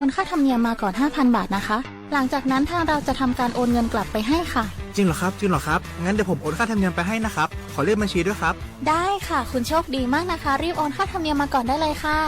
โอนค่าธรรมเนียมมาก่อน ห้าพัน บาทนะคะ หลังจากนั้นทางเราจะทำการโอนเงินกลับไปให้ค่ะ จริงเหรอครับ จริงเหรอครับ งั้นเดี๋ยวผมโอนค่าธรรมเนียมไปให้นะครับ ขอเลขบัญชีด้วยครับ ได้ค่ะ คุณโชคดีมากนะคะ รีบโอนค่าธรรมเนียมมาก่อนได้เลยค่ะ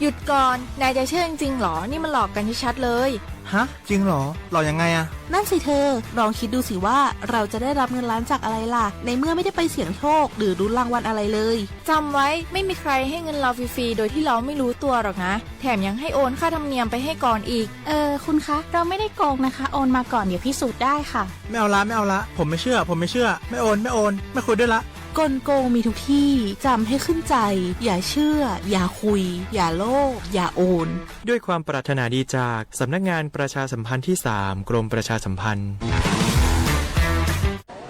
หยุดก่อน นายจะเชื่อจริงๆหรอ นี่มันหลอกกันชัดๆเลย ฮะ จริงเหรอ หลอกยังไงอะ นั่นสิเธอ ลองคิดดูสิว่าเราจะได้รับเงินล้านจากอะไรล่ะ ในเมื่อไม่ได้ไปเสี่ยงโชคหรือลุ้นรางวัลอะไรเลย จำไว้ ไม่มีใครให้เงินเราฟรีๆ โดยที่เราไม่รู้ตัวหรอกนะ แถมยังให้โอนค่าธรรมเนียมไปให้ก่อนอีก เออ คุณคะ เราไม่ได้โกงนะคะ โอนมาก่อน เดี๋ยวพิสูจน์ได้ค่ะ ไม่เอาละ ไม่เอาละ ผมไม่เชื่อ ผมไม่เชื่อ ไม่โอน ไม่โอน ไม่คุยด้วยละ กลโกงมีทุกที่ จำให้ขึ้นใจ อย่าเชื่อ อย่าคุย อย่าโลภ อย่าโอน ด้วยความปรารถนาดีจากสำนักงานประชาสัมพันธ์ที่สาม กรมประชาสัมพันธ์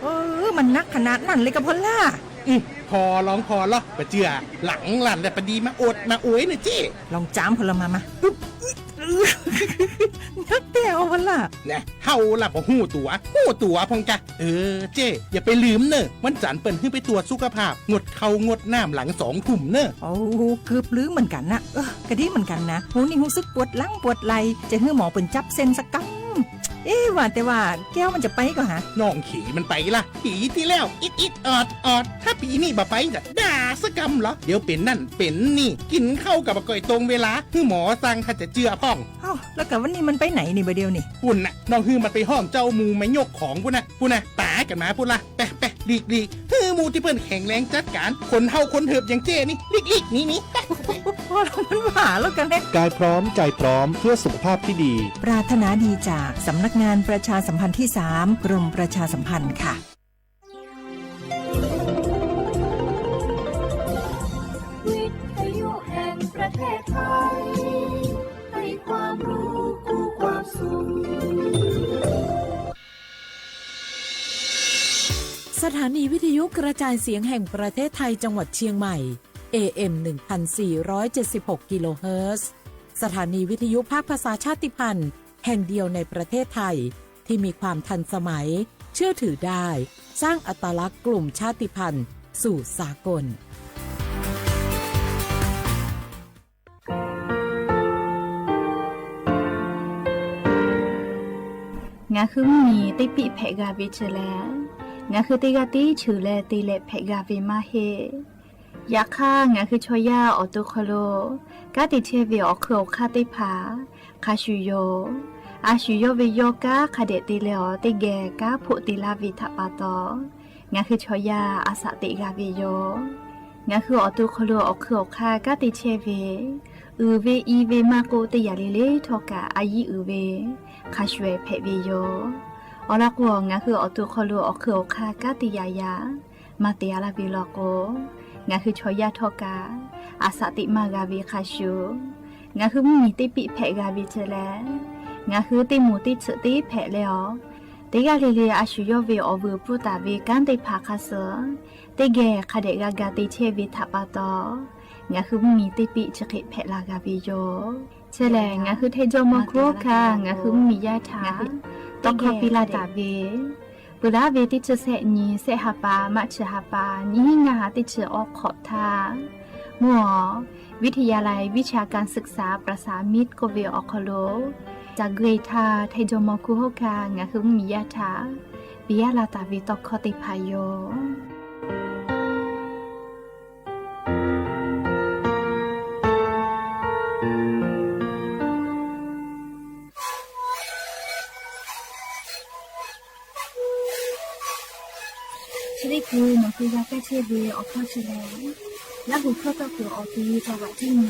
เออ มันนักขนาดนั้นเลยกะพอลล่า อืม ผ่อลองผ่อลอ ปะเจือ หลังหลั่นแต่ปะดีมาอวดมาอวยเน่อเจ้ ลองจามพอลมามา อึ๊บ นักเตะเอาพอลล่า แน่ เฮาล่ะบ่ฮู้ตั๋ว ฮู้ตั๋วพ่องกะ เออ เจ้ อย่าไปลืมเน่อ วันจันทร์เปิ้นหื้อไปตรวจสุขภาพ งดข้าวงดน้ำหลังสองทุ่มเน่อ โอ้ เกือบลืมเหมือนกันนะ เออ กะดีเหมือนกันนะ ฮู้นี่ฮู้สึกปวดหลังปวดไหล่ จะหื้อหมอเปิ้นจับเส้นสักกำ เอ๊ะ ว่าแต่ว่าแก้วมันจะไปก่อฮะ น้องเขยมันไปละ ปีตี้แล้ว อิดอิดออดออด ถ้าปีนี้บ่ไปจะด่าสักกำเหรอ เดี๋ยวเป๋นนั่นเป๋นนี่ กิ๋นข้าวกะบ่ค่อยตรงเวลา หื้อหมอสั่งถ้าจะเจือพ่อง เอ้า แล้วกะวันนี้มันไปไหนนี่บ่าเดี่ยวนี่ ปุ้นน่ะ น้องหื้อมันไปห้องเจ้าหมู่มายกของปุ้นน่ะ ปุ้นน่ะ ต๋ากั๋นมาปุ้นละ ไปไปหลีกหลีก หื้อหมู่ตี้เปิ้นแข็งแรงจัดก๋าน คนเฒ่าคนเถิบอย่างเจ้นี่ หลีกหลีกหนีหนี ไปไป พอลล่ามันว่าแล้วกะแน่ กายพร้อมใจพร้อมเพื่อสุขภาพที่ดี ปรารถนาดีจากสำนักงานประชาสัมพันธ์ที่สาม กรมประชาสัมพันธ์ค่ะ วิทยุแห่งประเทศไทย ให้ความรู้คู่ความสุข สถานีวิทยุกระจายเสียงแห่งประเทศไทยจังหวัดเชียงใหม่ เอเอ็ม หนึ่งพันสี่ร้อยเจ็ดสิบหก กิโลเฮิรตซ์ สถานีวิทยุภาคภาษาชาติพันธุ์แห่งเดียวในประเทศไทย ที่มีความทันสมัย เชื่อถือได้ สร้างอัตลักษณ์กลุ่มชาติพันธุ์สู่สากล Ngaˬ hui mvuhˇ miˬ teˇ piˆ hpehꞈ g'a ve chi lehˬ, ngaˬ hui teˇ g'aˇ tiˉ cheuˬ leh te leh hpehꞈ g'a ve maˇ heˆ. Yaꞈ hk'aˇ, ngaˬ hui chaw yaˇ awˬ to hk'aw lo kanˉ te chehˇ ve awˬ hk'eun awˬ hk'aˇ teˇ hpaˍ hk'a shuˍ yoˬ. A shuˍ yawˇ ve yawˇ kanˉ hk'a dehꞈ te leh awˬ teˇ geh kanˉ hpoˆ te laˇ ve htaꞈ pa taw, ngaˬ hui chaw yaˇ a shaꞈ teꞈ g'a ve yoˬ. Ngaˬ hui awˬ to hk'aw lo awˬ hk'eun awˬ hk'aˇ kanˉ te chehˇ ve, uiˍ ve i ve maˇ k'oˆ, teˇ yanˇ le le htawˇ kaꞈ a yiˉ uiˍ ve hk'a shuˍ hpehꞈ ve yoˬ. Awˬ lawn k'o, ngaˬ hui awˬ to hk'aw lo awˬ hk'eun awˬ hk'aˇ kanˉ te yaꞈ yaꞈ maˇ te a laˇ ve law k'o, ngaˬ hui chaw yaˇ htawˇ kaꞈ a shaꞈ teꞈ maˇ g'a ve hk'a shuˍ, ngaˬ hui mvuhˇ miˬ teˇ piˆ hpehꞈ g'a ve chi lehˬ, ngaˬ hui teˇ moˍ teˇ tsuhꞈ teˇ hpehꞈ leh awˬ, teˇ g'aˇ le le a shuˍ yawˇ ve awˬ vuiˬ pfuhˇ taˍ ve kanˉ teˇ hpaˍ hk'a suh, teˇ geh hk'a dehꞈ g'a ga te chehˇ ve htaꞈ pa taw, ngaˬ hui mvuhˇ miˬ teˇ piˆ chi hk'e hpehꞈ la g'a ve yoˬ. Chi lehˬ, ngaˬ hui htaiˇ jawˇ mawˇ hkuˇ hawˉ hkanˇ ngaˬ hui mvuhˇ miˬ yaˇ htaꞈ tawˇ hkawˇ piˇ laˇ taˍ ve, peuˬ laˇ ve teˇ chi sehˆ nyi, sehˆ ha pa, maˆ chi ha pa, nyiˇ hinˉ ngaˇ ha teˇ chi awˉ hk'awꞈ htaˇ, mvuhˇ awˬ วิทยาลัยวิชาการศึกษาประสานมิตร k'oˆ ve awˬ hk'aw lo, ca gui htaˇ htaiˇ jawˇ mawˇ hkuˇ hawˉ hkanˇ ngaˬ hui mvuhˇ miˬ yaˇ htaꞈ piˇ laˇ taˍ ve tawˇ hkawˇ teˇ hpaˍ yoˬ. Chi teˇ hkui nawˬ hui g'a kaˇ chehˇ ve awˬ hkawˇ chi lehˬ, Laˇ huˍ hkawˇ tawˇ kuiˬ awˬ ti caw vaꞈ tiˉ nyi,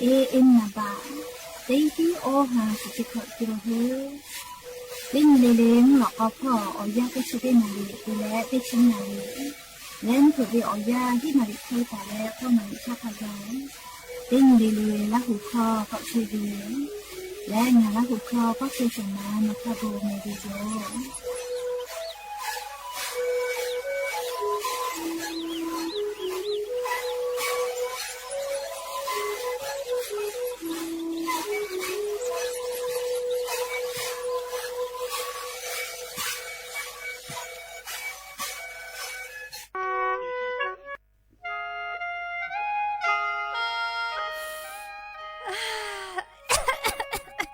A M naˍ baꞈ teˇ hiˉ awˇ ha shiˍ chi hkawꞈ kiˬ lo hui, teˇ nyi le le mvuhˇ lawꞈ k'aw hpawˇ awˬ yanˇ teˇ chi teˇ naˍ riˍ te leh teˇ chi naˍ riˍ leh mvuhˇ hpeuꞈ ve awˬ yanˇ hiˉ naˍ riˍ hk'e taˍ leh k'awˇ naˍ riˍ caˇ hpaˇ gaˬ, teˇ nyi le le Laˇ huˍ hkawˇ tawˆ chehˇ ve leh ngaˬ Laˇ huˍ hkawˇ pawˆ chehˇ shawˍ ma nawˬ hk'a bon meh ve yoˬ.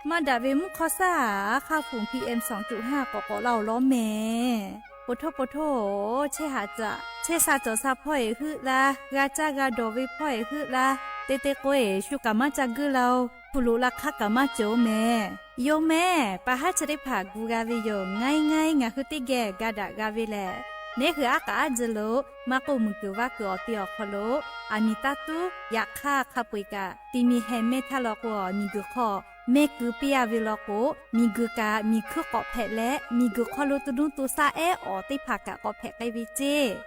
Maˇ daꞈ ve mvuhˇ hk'awˇ shaˉ aˬ hk'aˇ hpu PM sawˍ tuꞈ haˇ k'awꞈ k'awꞈ laˇ-oˬ lawˉ mehˍ. Poˬ htoˇ poˬ htoˇ-oˬ, chehˇ haꞈ caꞈ chehˇ sha cawˬ sha hpawˇ-eˬ heuˆ laˇ, g'a caˇ g'a dawˬ ve hpawˇ-eˬ heuˆ laˇ, te te k'o-eˬ shu kaꞈ maˇ ca guiˇ la-oˬ, hpu loꞈ la hk'aˇ kaꞈ maˇ cawˬ-oˬ mehˍ. Yonˍ mehˍ, pa haˉ chi teˇ hpaˍ gu g'a ve yoˬ. Ngaˇ e ngaˇ e ngaˬ hui teˇ geh ga daꞈ g'a ve lehˬ, neˉ hui aˉ k'aꞈ aˉ jeh lo maˇ k'oˆ, muiˬ kuiˬ vaˇ kuiˬ awˬ te awˬ hk'aw lo aˬ miˍ taˇ tuˉ yaꞈ hk'aˇ hk'a peu-eˬ kaꞈ ti mi heh mehˇ htaˇ law k'o, miˬ guiˬ hk'aw mehˇ keu piˇ-a ve law k'o, miˬ guiˬ kaꞈ miˬ hkuiˉ k'awꞈ hpehꞈ leh, miˬ guiˬ hk'aw lo tu nuˇ tu shaˆ ehˉ awˬ teˇ hpaˍ kaꞈ k'awꞈ hpehꞈ k'ai ve ceˇ.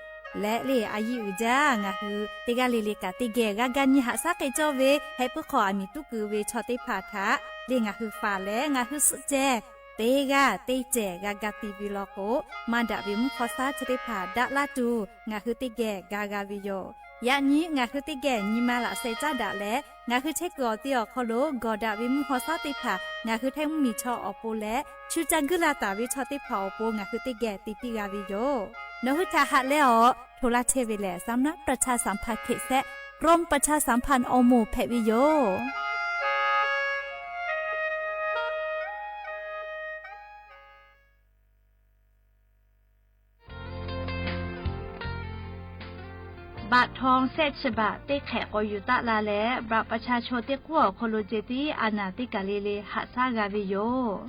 Leh le a yiˇ uiˍ jaˇ, ngaˬ hui teˇ g'aˇ le le kaꞈ teˇ geh g'a ga nyi haꞈ shaˉ k'ai cawˇ ve, heh puiˉ hk'aw aˬ miˍ tuˉ keu ve chaw teˇ hpaˍ htaꞈ le ngaˬ hui faˍ leh ngaˬ hui suhˆ ceh teˇ g'aˇ teˇ cehˬ g'a ga ti ve law k'o, maˇ daꞈ ve mvuhˇ hk'awˇ shaˉ chi teˇ hpaˍ daꞈ laˇ tuˬ ngaˬ hui teˇ geh ga g'a ve yoˬ. Yaꞈ nyi ngaˬ hui teˇ geh nyi ma laꞈ sheh caˉ daꞈ leh, ngaˬ hui chehˇ kuiˬ awˬ te awˬ hk'aw lo gawˬ daꞈ ve mvuhˇ hk'awˇ shaˉ teˇ hpaˍ ngaˬ hui Htaiˇ mvuhˇmiˬ chaw awˬ pon leh, shu ca guiˇ la taˍ ve chaw teˇ hpaˍ awˬ pon ngaˬ hui teˇ geh te piˇ g'a ve yoˬ. Nawˬ hui htaꞈ haꞈ leh awˬ hto laˇ chehˇ ve lehˬ, สำนักประชาสัมพันธ์ เขตแซะ กรมประชาสัมพันธ์ awˬ moˍ hpehꞈ ve yoˬ. Baꞈ htaw shehˆ chi baꞈ teˇ hk'ehꞈ k'awꞈ yuˬ taˆ la leh, บัตรประชาชน teˇ k'uˉ awˬ hk'aw lo ceh tiˉ a naˍ teˇ kaˬ le le haꞈ shaˉ g'a ve yoˬ.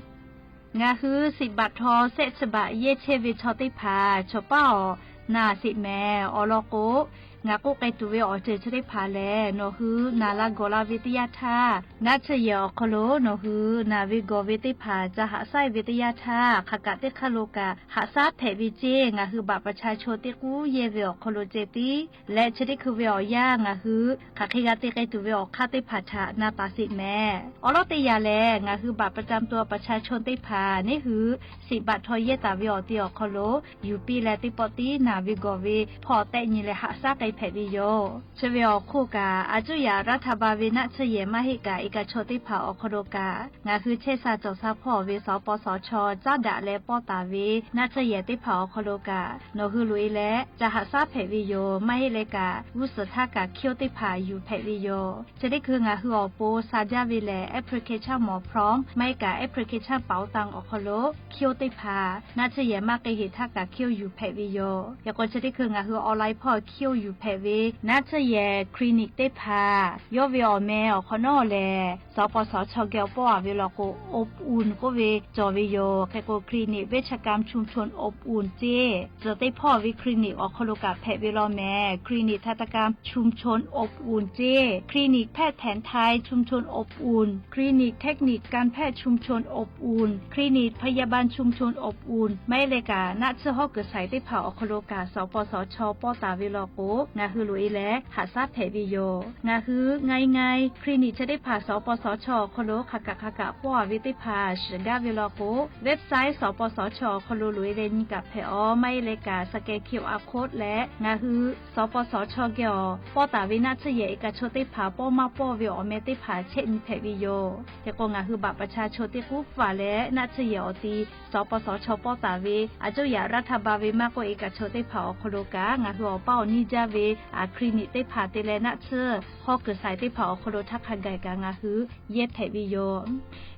Ngaˬ hui สิทธิ์บัตรทอง shehˆ chi baꞈ yehˇ chehˇ ve chaw teˇ hpaˍ chaw paˉ awˬ naˍ sheˍ mehˍ. Awˬ lawn k'o, ngaˬ k'oˆ k'ai tuˬ ve awˬ ceuˬ chi teˇ hpaˍ lehˬ, nawˬ hui naˍ la gawˬ la ve teˇ yanˇ htaˇ, naˆ tsuhˇ yehˬ awˬ hk'aw lo nawˬ hui naˍ ve gawˬ ve teˇ hpaˍ ca haꞈ shaˉ ve teˇ yanˇ htaˇ, hk'aˬ kaꞈ teˇ hk'aˇ lo kaꞈ haꞈ shaˉ hpehꞈ ve ceˇ. Ngaˬ hui บัตรประชาชน teˇ k'uˉ yehˇ ve awˬ hk'aw lo ceh tiˉ leh, chi teˇ hkui ve awˬ yanˇ ngaˬ hui hk'aˬ hk'e g'a te k'ai tuˬ ve awˬ hk'aˇ teˇ hpaˍ htaꞈ na taˍ sheˍ mehˍ. Awˬ lawn teˇ yanˇ lehˬ, ngaˬ hui บัตรประจำตัวประชาชน teˇ hpaˍ neˉ hui สิทธิ์บัตรทอง yehˇ taˍ ve awˬ te awˬ hk'aw lo yuˬ piˇ leh, teˇ pawˆ tiˉ naˍ ve gawˬ ve hpawˇ tehˆ nyi leh haꞈ shaˉ k'ai hpehꞈ ve yoˬ. Chi ve awˬ hk'oˆ kaꞈ, a cuˇ yaꞈ รัฐบาล ve naˆ tsuhˇ yehˬ maˇ heˆ kaꞈ, e kaꞈ chaw teˇ hpaˍ awˬ hk'aw lo kaꞈ, ngaˬ hui chehˇ sha cawˬ sha hpawˇ ve สปสช caˉ daꞈ leh pawˇ taˍ ve naˆ tsuhˇ yehˬ teˇ hpaˍ awˬ hk'aw lo kaꞈ, nawˬ hui loꞈ e leh ca haꞈ shaˉ hpehꞈ ve yoˬ. Maˇ heˆ leh kaꞈ, g'uˇ suhˍ htaˇ kaꞈ คิว teˇ hpaˍ yuˬ hpehꞈ ve yoˬ. Chi teˇ hkui ngaˬ hui awˬ pon sha jaˇ ve lehˬ, application หมอพร้อม maˇ heˆ kaꞈ application เป๋าตัง awˬ hk'aw lo คิว teˇ hpaˍ naˆ tsuhˇ yehˬ maˇ k'ai heˍ htaˇ kaꞈ คิว yuˬ hpehꞈ ve yoˬ. Yaꞈ k'o chi teˇ hkui ngaˬ hui online hpawˇ คิว yuˬ hpehꞈ ve naˆ tsuhˇ yehˬ คลินิก teˇ hpaˍ yawˇ ve awˬ meh awˬ hk'awꞈ nawˉ lehˬ, สปสช geh awˬ pawˆ a ve law k'o, อบอุ่น k'oˆ ve cawˬ ve yoˬ. Hk'e k'o, คลินิก เวชกรรมชุมชนอบอุ่น ceˇ. Tcuhˬ teˇ hpawˇ ve คลินิก awˬ hk'aw lo kaꞈ hpehꞈ ve law mehˍ. คลินิกทันตกรรมชุมชนอบอุ่น ceˇ. คลินิกแพทย์แผนไทยชุมชนอบอุ่น คลินิกเทคนิคการแพทย์ชุมชนอบอุ่น คลินิกพยาบาลชุมชนอบอุ่น maˇ heˆ leh kaꞈ naˆ tsuhˇ hawˉ kuiˬ shaiˍ teˇ hpaˍ awˬ hk'aw lo kaꞈ สปสช pawˇ taˍ ve law k'o, ngaˬ hui loꞈ e leh haꞈ shaˉ hpehꞈ ve yoˬ. Ngaˬ hui ngaˇ e ngaˇ e คลินิก chi teˇ hpaˍ สปสช awˬ hk'aw lo hk'aˬ kaꞈ hk'aˬ kaꞈ pawˇ a ve teˇ hpaˍ shiˍ gaˇ ve law k'o, website สปสช awˬ hk'aw lo loꞈ e leh nyi kaꞈ hpehꞈ-oˬ. Maˇ heˆ leh kaꞈ scan QR code leh ngaˬ hui สปสช geh awˬ pawˇ taˍ ve naˆ tsuhˇ yehˬ e kaꞈ chaw teˇ hpaˍ pawˇ maˇ pawˇ ve awˬ meh teˇ hpaˍ chehˆ nyi hpehꞈ ve yoˬ. Hk'e k'o, ngaˬ hui บัตรประชาชน teˇ k'uˉ faˍ leh naˆ tsuhˇ yehˬ awˬ ti สปสช pawˇ taˍ ve a cuˇ yaꞈ รัฐบาล ve maˇ k'oˆ, e kaꞈ chaw teˇ hpaˍ awˬ hk'aw lo kaꞈ ngaˬ hui awˬ paˇ awˬ niˇ jaˇ ve คลินิก teˇ hpaˍ te leh naˆ tsuhˇ hawˉ kuiˬ shaiˍ teˇ hpaˍ awˬ hk'aw lo htaˇ hk'a gaˬ kaꞈ ngaˬ hui yehˇ hpehꞈ ve yoˬ.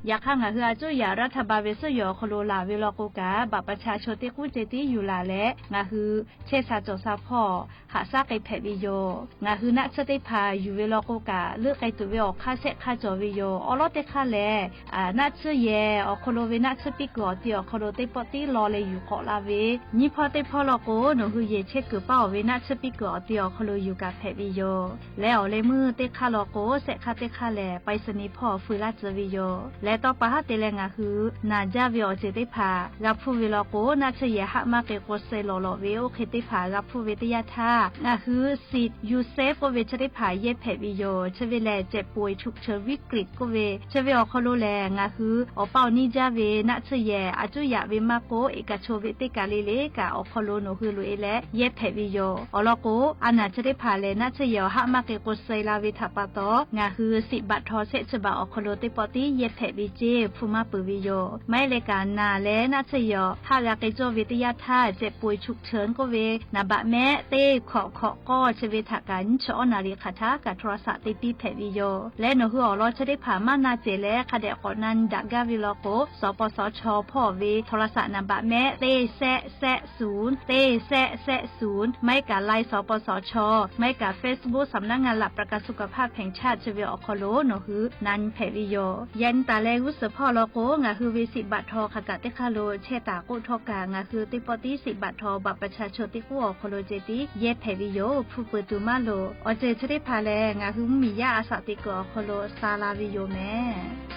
Yaꞈ hk'aˇ, ngaˬ hui a cuˇ yaꞈ รัฐบาล ve suhˉ yoˬ awˬ hk'aw lo laˬ ve law k'o kaꞈ, บัตรประชาชน teˇ k'uˉ ceh tiˉ yuˬ laˬ leh, ngaˬ hui chehˇ sha cawˬ sha hpawˇ haꞈ shaˉ k'ai hpehꞈ ve yoˬ. Ngaˬ hui naˆ tsuhˇ teˇ hpaˍ yuˬ ve law k'o kaꞈ, leuˆ k'ai tuˬ ve awˬ hk'aˇ shehˆ hk'aˇ cawˬ ve yoˬ. Awˬ lawn teˇ hk'aˇ lehˬ, naˆ tsuhˇ yehˬ awˬ hk'aw lo ve naˆ tsuhˇ piˇ kuiˬ awˬ ti awˬ hk'aw lo teˇ pawˆ tiˉ law leh yuˬ k'awꞈ la ve, nyiˇ hpawˇ teˇ hpawˇ law k'o, nawˬ hui yehˬ chehˇ kuiˬ paˇ-oˬ ve naˆ tsuhˇ piˇ kuiˬ awˬ ti awˬ hk'aw lo yuˬ kaꞈ hpehꞈ ve yoˬ. Leh awˬ leh meuˇ teˇ hk'aˇ law k'o, shehˆ hk'aˇ teˇ hk'aˇ lehˬ, ไปรษณีย์ hpawˇ fui laˇ tcuh ve yoˬ. Leh tawˇ pa haˉ te leh ngaˬ hui naˬ jaˇ ve awˬ ceuˬ teˇ hpaˍ g'a hpuˇ ve law k'o, naˆ tsuhˇ yehˬ haˆ maˇ k'ai k'o, suh lawˬ lawˬ ve oˇ hk'e teˇ hpaˍ g'a hpuˇ ve teˇ yanˇ htaˇ, ngaˬ hui สิทธิ์ ยูเซฟ k'oˆ ve chi teˇ hpaˍ yehˇ hpehꞈ ve yoˬ. Chi ve lehˬ, เจ็บป่วยฉุกเฉินวิกฤต k'oˆ ve chi ve awˬ hk'aw lo lehˬ, ngaˬ hui awˬ paˇ awˬ niˇ jaˇ ve naˆ tsuhˇ yehˬ a cuˇ yaꞈ ve maˇ k'oˆ, e kaꞈ chaw ve teˇ kaˬ le le kaꞈ awˬ hk'aw lo nawˬ hui loꞈ e leh yehˇ hpehꞈ ve yoˬ. Awˬ lawn k'o, A naˬ chi teˇ hpaˍ lehˬ, naˆ tsuhˇ yehˬ awˬ haˆ maˇ k'e k'o suh la ve htaꞈ pa taw, ngaˬ hui siꞈ baꞈ htaw shehˆ chi baˬ awˬ hk'aw lo teˇ pawˆ tiˉ yehˇ hpehꞈ ve ceˇ hpu maˇ peuˬ ve yoˬ. Maˇ heˆ leh kaꞈ naˬ leh naˆ tsuhˇ yehˬ awˬ haˆ g'a k'e cawˇ ve teˇ yanˇ htaˇ, แจ็คพอต ฉุกเฉิน k'oˆ ve naˍ baꞈ mehˆ teˇ hkawꞈ hkawꞈ k'awˇ chi ve htaꞈ kaꞈ nyiˇ chi awˉ naˍ riˍ hk'aˬ htaˇ kaꞈ โทรศัพท์ te piˇ hpehꞈ ve yoˬ. Leh nawˬ hui awˬ lawn chi teˇ hpaˍ maˇ na cehˬ leh hk'a dehꞈ k'awꞈ na daꞈ gaˇ ve law k'o, สปสช hpawˇ ve โทรศัพท์ naˍ baꞈ mehˆ teˇ shehˆ shehˆ ศูนย์ teˇ shehˆ shehˆ ศูนย์, maˇ heˆ kaꞈ Line สปสช, maˇ heˆ kaꞈ Facebook สำนักงานหลักประกันสุขภาพแห่งชาติ chi ve awˬ hk'aw lo nawˬ hui na nyi hpehꞈ ve yoˬ. Yaꞈ nyi taˍ leh g'uˇ suhˍ hpawˇ law k'o, ngaˬ hui ve siꞈ baꞈ htaw hk'aˬ kaꞈ teˇ hk'aˇ lo chehˇ taˍ k'oˆ htawˇ kaꞈ, ngaˬ hui teˇ pawˆ tiˉ siꞈ baꞈ htaw บัตรประชาชน teˇ k'oˆ awˬ hk'aw lo ceh tiˉ yehˇ hpehꞈ ve yoˬ. Hpu peuˬ tuˬ maˇ loˍ. Awˬ ceuˬ chi teˇ hpaˍ lehˬ, ngaˬ hui mvuhˇmiˬ yaˇ a shaꞈ teꞈ kuiˬ awˬ hk'aw lo sha la ve yoˬ mehˍ.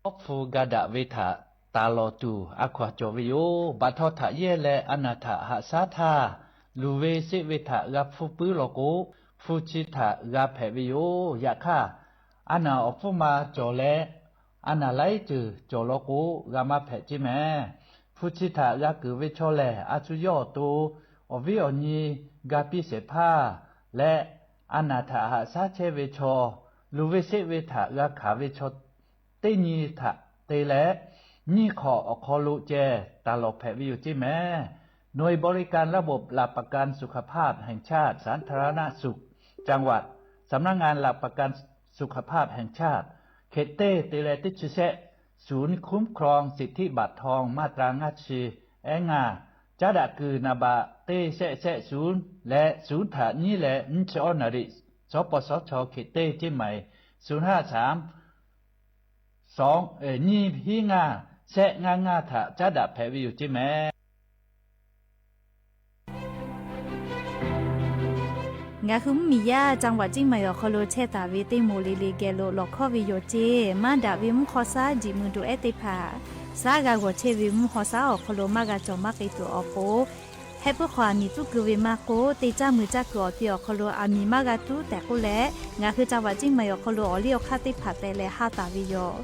Awˉ hpu ga daꞈ ve htaꞈ taˍ lawˬ tuˬ a hkaw-anˬ cawˬ ve yoˬ. Baꞈ htaw htaꞈ yehˇ leh a naˬ htaꞈ haꞈ shaˉ htaˇ, luˬ ve sheˆ ve htaꞈ g'a hpfuhˇ puiˉ law k'o, hpu chi htaꞈ g'a hpehꞈ ve yoˬ. Yaꞈ hk'aˇ, a naˬ awˬ hpfuhˇ ma cawˬ leh a naˬ laiˉ ceuˬ cawˬ law k'o, g'a maˇ hpehꞈ ceˇ mehˍ. Hpu chi htaꞈ g'a keunˍ ve chaw lehˬ, a shu yawˇ awˬ to awˬ viˉ awˬ nyi ga piˇ shehˍ hpaˇ leh, a naˬ htaꞈ haꞈ shaˉ chehˇ ve chaw, luˬ ve sheˆ ve htaꞈ g'a hkanˍ ve chaw teˇ nyi htaꞈ te leh, nyiˇ hk'awꞈ awˬ hk'aw lo ceh taˍ lawˬ hpehꞈ ve yoˬ ceˇ mehˍ. หน่วยบริการระบบหลักประกันสุขภาพแห่งชาติ สาธารณสุขจังหวัด สำนักงานหลักประกันสุขภาพแห่งชาติ เขตเต้ te leh teˇ chi shehˆ ศูนย์คุ้มครองสิทธิบัตรทองมาตรา ngaˇ chi ehˉ ngaˇ, caˉ daꞈ kuiˬ หนึ่ง baꞈ teˇ shehˆ shehˆ ศูนย์ leh ศูนย์ htaꞈ nyiˉ leh nyiˇ chi awˉ naˍ riˍ สปสช เขตเต้ เชียงใหม่ ศูนย์ห้าสาม nyiˇ hiˉ ngaˇ shehˆ ngaˇ ngaˇ htaꞈ caˉ daꞈ hpehꞈ ve yoˬ ceˇ mehˍ. Ngaˬ hui mvuhˇmiˬ yaˇ จังหวัดเชียงใหม่ awˬ hk'aw lo chehˇ taˍ ve teˇ moˍ le le geh lo lawˬ hkawˇ ve yoˬ ceˇ. Maˇ daꞈ ve mvuhˇ hk'aw shaˉ jiꞈ mui doꞈ ehˉ teˇ hpaˍ, shaˉ g'a g'awˬ chehˇ ve mvuhˇ hk'aw shaˉ awˬ hk'aw lo maˇ g'a cawˬ maˇ k'e tuˬ awˬ pon, heh puiˉ hk'aw aˬ miˍ tuˉ keu ve maˇ k'oˆ, te caˇ mui caˇ kuiˬ awˬ ti awˬ hk'aw lo aˬ miˍ maˇ g'a tuˉ tehꞈ k'oˆ leh, ngaˬ hui จังหวัดเชียงใหม่ awˬ hk'aw lo awˬ liˇ awˬ hk'aˇ teˇ hpaˍ teh leh haˇ taˍ ve yoˬ.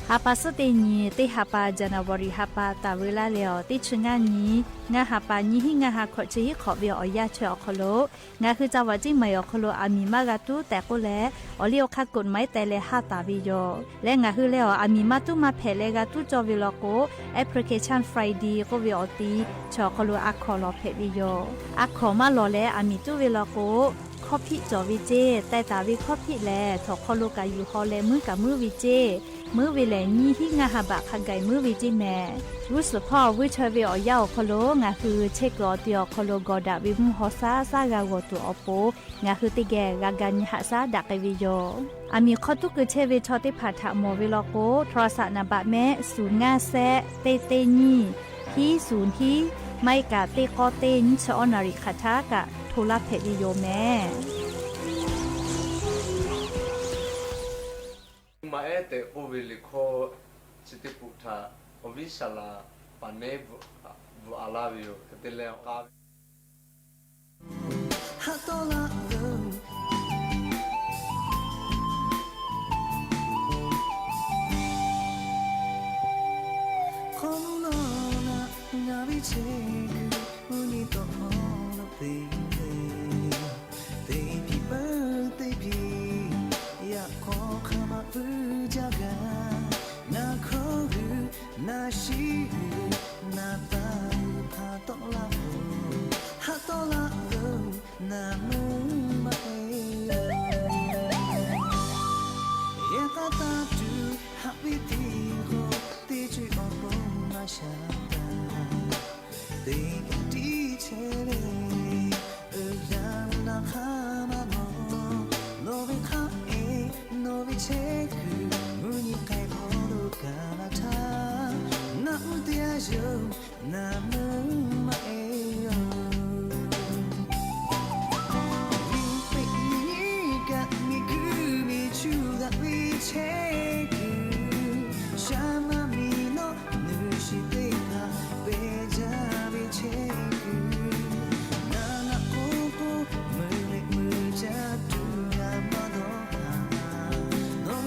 Ha pa suhˉ teˇ nyi, teˇ ha pa January ha pa taˍ veu laˇ leh awˬ teˇ chi ngaˇ nyi, ngaˇ ha pa nyiˇ hiˉ ngaˇ ha hkawꞈ chi hiˉ hk'awꞈ ve awˬ yanˇ chi awˬ hk'aw lo, ngaˬ hui จังหวัดเชียงใหม่ awˬ hk'aw lo aˬ miˍ maˇ g'a tuˉ tehꞈ k'oˆ leh, awˬ liˇ awˬ hk'aˇ กฎหมาย teh leh haˇ taˍ ve yoˬ. Leh ngaˬ hui leh awˬ aˬ miˍ maˇ tuˉ maˇ hpehꞈ leh g'a tuˉ cawˇ ve law k'o, application Friday k'oˆ ve awˬ ti chi awˬ hk'aw lo a hkawnˍ lawˬ hpehꞈ ve yoˬ. A hkawnˍ maˇ lawˬ leh aˬ miˍ tuˉ ve law k'o, hkawˇ hpiˆ cawˬ ve ceˇ. Teh taˍ ve hkawˇ hpiˆ lehˬ, htawnˍ hk'aw lo kaꞈ yuˬ haw leh muiˉ kaꞈ muiˉ ve ceˇ. Muiˉ ve lehˬ, nyiˇ hiˉ ngaˇ ha baꞈ hk'a gaˬ muiˉ ve ceˇ mehˍ. G'uˇ suhˍ hpawˇ vuiˇ chaweh ve awˬ yanˇ awˬ hk'aw lo ngaˬ hui chehˇ kuiˬ awˬ ti awˬ hk'aw lo gawˬ daꞈ ve mvuhˇ hk'aw shaˉ shaˉ g'a g'awˬ tuˬ awˬ pon, ngaˬ hui teˇ geh g'a ga nyi haꞈ shaˉ daꞈ k'ai ve yoˬ. Aˬ miˍ hk'aw tuˉ keu chehˇ ve chaw teˇ hpaˍ htaꞈ mawˬ ve law k'o, โทรศัพท์ naˍ baꞈ mehˆ ศูนย์ ngaˇ shehˆ teˇ teˇ nyiˇ hiˉ ศูนย์ hiˉ, maˇ heˆ kaꞈ teˇ k'awˇ teˇ nyiˇ chi awˉ naˍ riˍ hk'aˬ htaˇ kaꞈ hto laˇ hpehꞈ ve yoˬ mehˍ. Maˇ ehˉ tehꞈ k'oˆ ve liꞈ hkawˇ chi teˇ pawˆ htaꞈ awˬ viˉ saˍ laꞈ paˍ nehˉ bvuhꞈ a laˇ ve yoˬ. Hk'e te leh, k'a ve haꞈ tawˆ la ve hk'aw lo ngaˬ ve chehˇ kuiˬ uˇ nyi tawˆ hawˉ lo te le, teˇ hpiˇ peuˬ teˇ hpiˇ yaꞈ hk'aw hk'a maꞈ puiˉ jaˇ gaˇ. Ngaˬ hkawˇ g'uiˬ naˬ shiˉ g'uiˬ naˬ taˍ g'uiˬ hpaˍ tawˆ laˇ-oˬ, haꞈ tawˆ laˇ ve naˬ meuˇ maˇ heˆ. Yaꞈ hk'aˇ taˇ tuˬ haꞈ piˇ teˇ hk'aw teˇ co awˬ pon maˇ sha taˍ. Teˇ geh tiˉ chehˇ ve uiˍ yaˇ naˬ hk'aˇ maˇ mawˬ. Nawˬ ve hk'aˇ e nawˬ ve chehˇ kuiˬ mvuhˇ nyi k'ai hk'aw lo kaꞈ laˇ htaˇ, naꞈ uˉ teˇ yanˇ yoˬ naˬ meuˇ maˇ heˆ-oˬ. Miˬ peꞈ miˬ nyi kaꞈ miˬ guiˬ miˬ cuˇ daꞈ ve chehˇ kuiˬ, shaˉ maˇ miˬ nawˉ nuˬ shiˍ teˇ hpaˍ pehˬ jaˇ ve chehˇ kuiˬ, naˬ naꞈ k'oˆ k'oˆ meuˬ leh meuˬ caˇ tuˬ g'a maˇ dawˇ haˍ.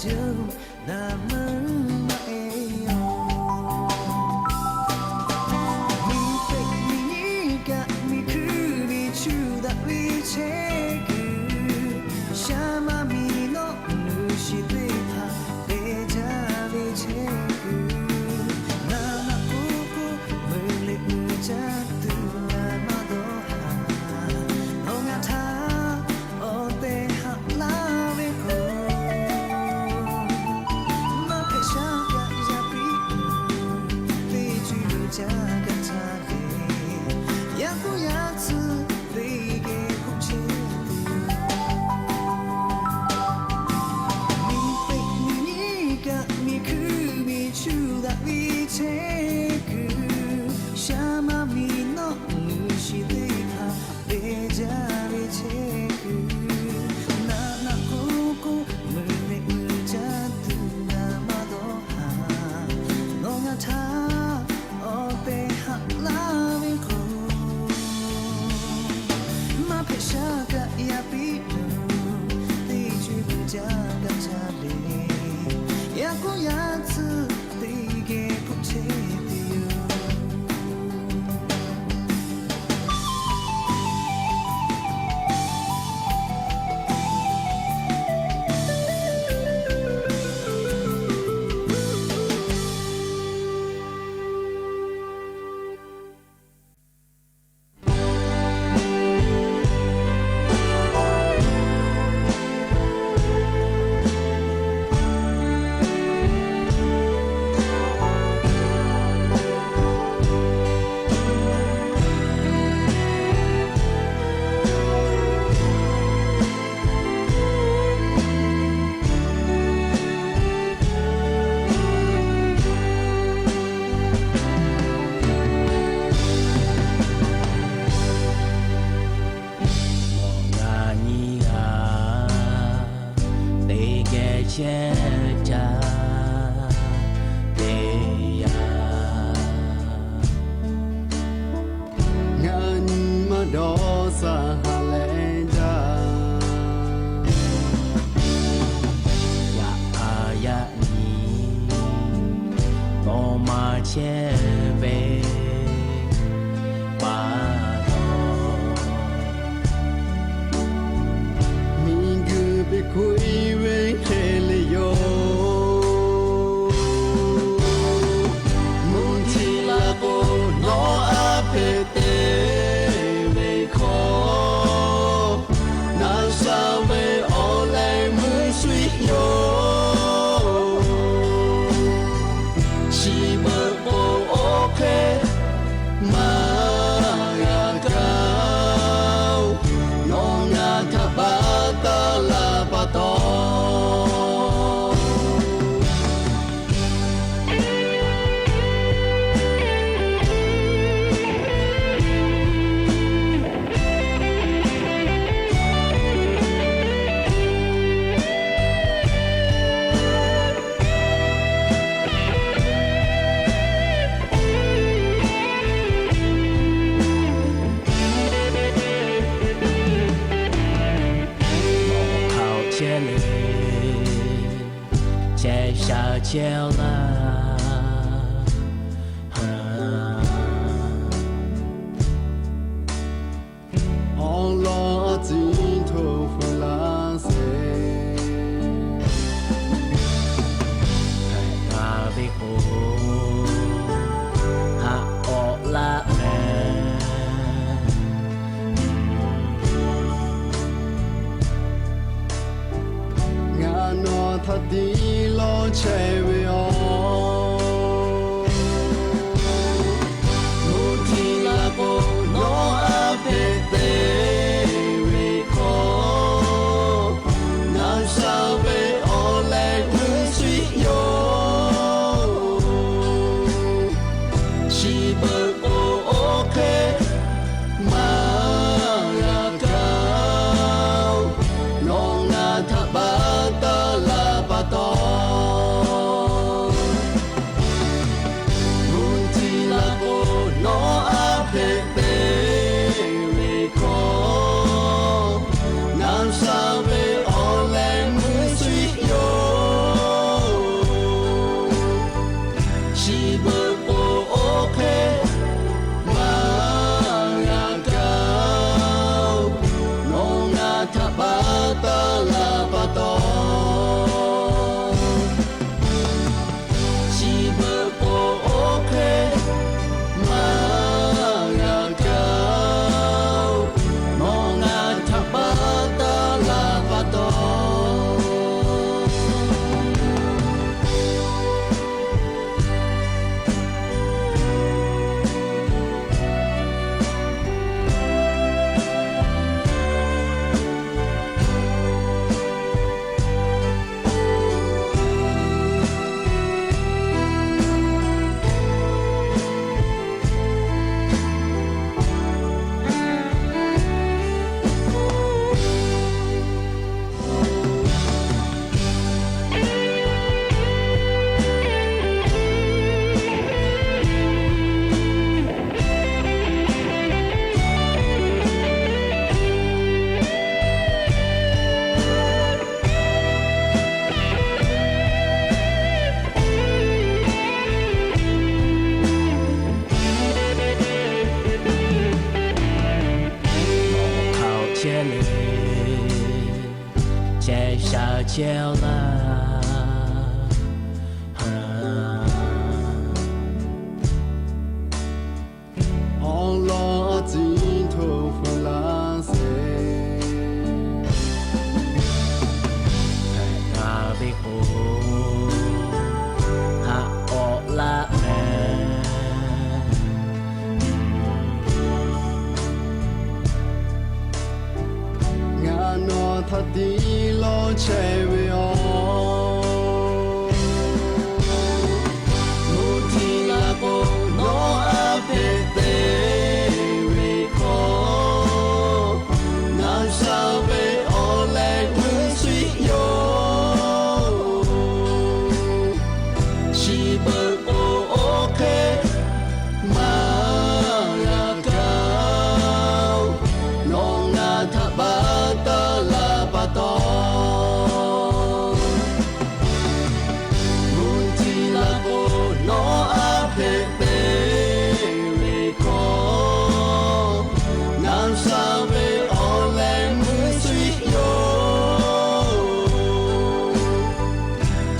yoˬ, naˬ meuˇ maˇ e yoˬ. Miˬ peꞈ miˬ nyiˇ kaꞈ miˬ hkuiˇ miˬ cuˇ daꞈ ve chehˇ kuiˬ, shaˍ maˇ miˬ nawˉ nuˬ shiˍ teˇ hpaˍ te jaˇ ve chehˇ kuiˬ, naˬ naꞈ k'oˆ k'oˆ meuˬ leꞈ meuˬ caˇ tuˬ naˍ maˇ dawˇ haˍ. Nawˬ ngaˬ htaꞈ awˬ tehˬ haꞈ laˇ ve k'o, maˇ hpehꞈ shaˉ kaꞈ yaˇ piˇ tuˬ, teˇ co e meuˇ caˇ kaꞈ caˇ le. Yaꞈ k'oˆ yaˇ tcuhˉ teˇ geh hk'oˆ chehˇ tuˬ yoˬ. Miˬ peꞈ miˬ nyiˇ kaꞈ miˬ hkuiˇ miˬ cuˇ daꞈ ve chehˇ kuiˬ, shaˍ maˇ miˬ nawˉ nuˬ shiˍ teˇ hpaˍ te jaˇ ve chehˇ kuiˬ, naˬ naꞈ k'oˆ k'oˆ meuˬ leꞈ meuˬ caˇ tuˬ naˍ maˇ dawˇ haˍ. Nawˬ ngaˬ htaꞈ awˬ tehˬ haꞈ laˇ ve k'o, maˇ hpehꞈ shaˉ kaꞈ yaˇ piˇ tuˬ, teˇ co e meuˇ caˇ kaꞈ caˇ le. Yaꞈ k'oˆ yaˇ tcuhˉ teˇ geh hk'oˆ chehˇ tuˬ yoˬ. Nawˬ ngaˬ nyi g'a teˇ geh chehˇ caˇ teˇ yanˇ, ngaˬ nyi maˇ dawˇ shaˍ haˍ leh jaˇ. Yaꞈ hk'aˇ yaꞈ nyi nawˬ maˇ chehˇ ve pa taw, miˬguiˬ peꞈ hkuˇ e ve hk'e le yoˬ. Mvuhˇ tiˉ laˇ k'o, nawˬ a hpehꞈ te ve hkawˇ, naˬ shaˍ ve awˬ leh meuˇ shuˍ yoˬ. Chi beuꞈ k'o, oˇ hk'e maˇ g'a kaˇ-oˬ, nawˬ ngaˬ htaꞈ pa taw laˇ pa taw. Hk'aˬ chehˇ le, chehˇ sha chehˇ laˇ. Awˬ lawn a ciˉ htoꞈ hpfuhˆ laˇ sheˍ. Hpehꞈ la ve k'o, haꞈ k'awꞈ laˇ mehˍ. Ngaˬ nawˬ htaꞈ tiˉ lawˇ chehˇ ve yoˬ. chehˇ-oˆ laˇ. Awˬ lawn a ciˉ htoˇ hpu laˇ sheˍ. Hpehꞈ la ve k'o, haꞈ k'awꞈ laˇ mehˍ. Ngaˬ nawˬ htaꞈ tiˉ lawˇ chehˇ ve yoˬ. Mvuhˇ tiˉ laˇ k'o, nawˬ a hpehꞈ te ve hkawˇ, ngaˬ sha ve awˬ leh g'uiˇ shuˍ yoˬ. Chi beuꞈ k'o, oˇ hk'e maˇ g'a kaˇ-oˬ. Nawˬ ngaˬ htaꞈ baˆ taˇ laˇ pa taw, mvuhˇ tiˉ laˇ k'o, nawˬ a hpehꞈ te ve hkawˇ, ngaˬ sha ve awˬ leh g'uiˇ shuˍ yoˬ.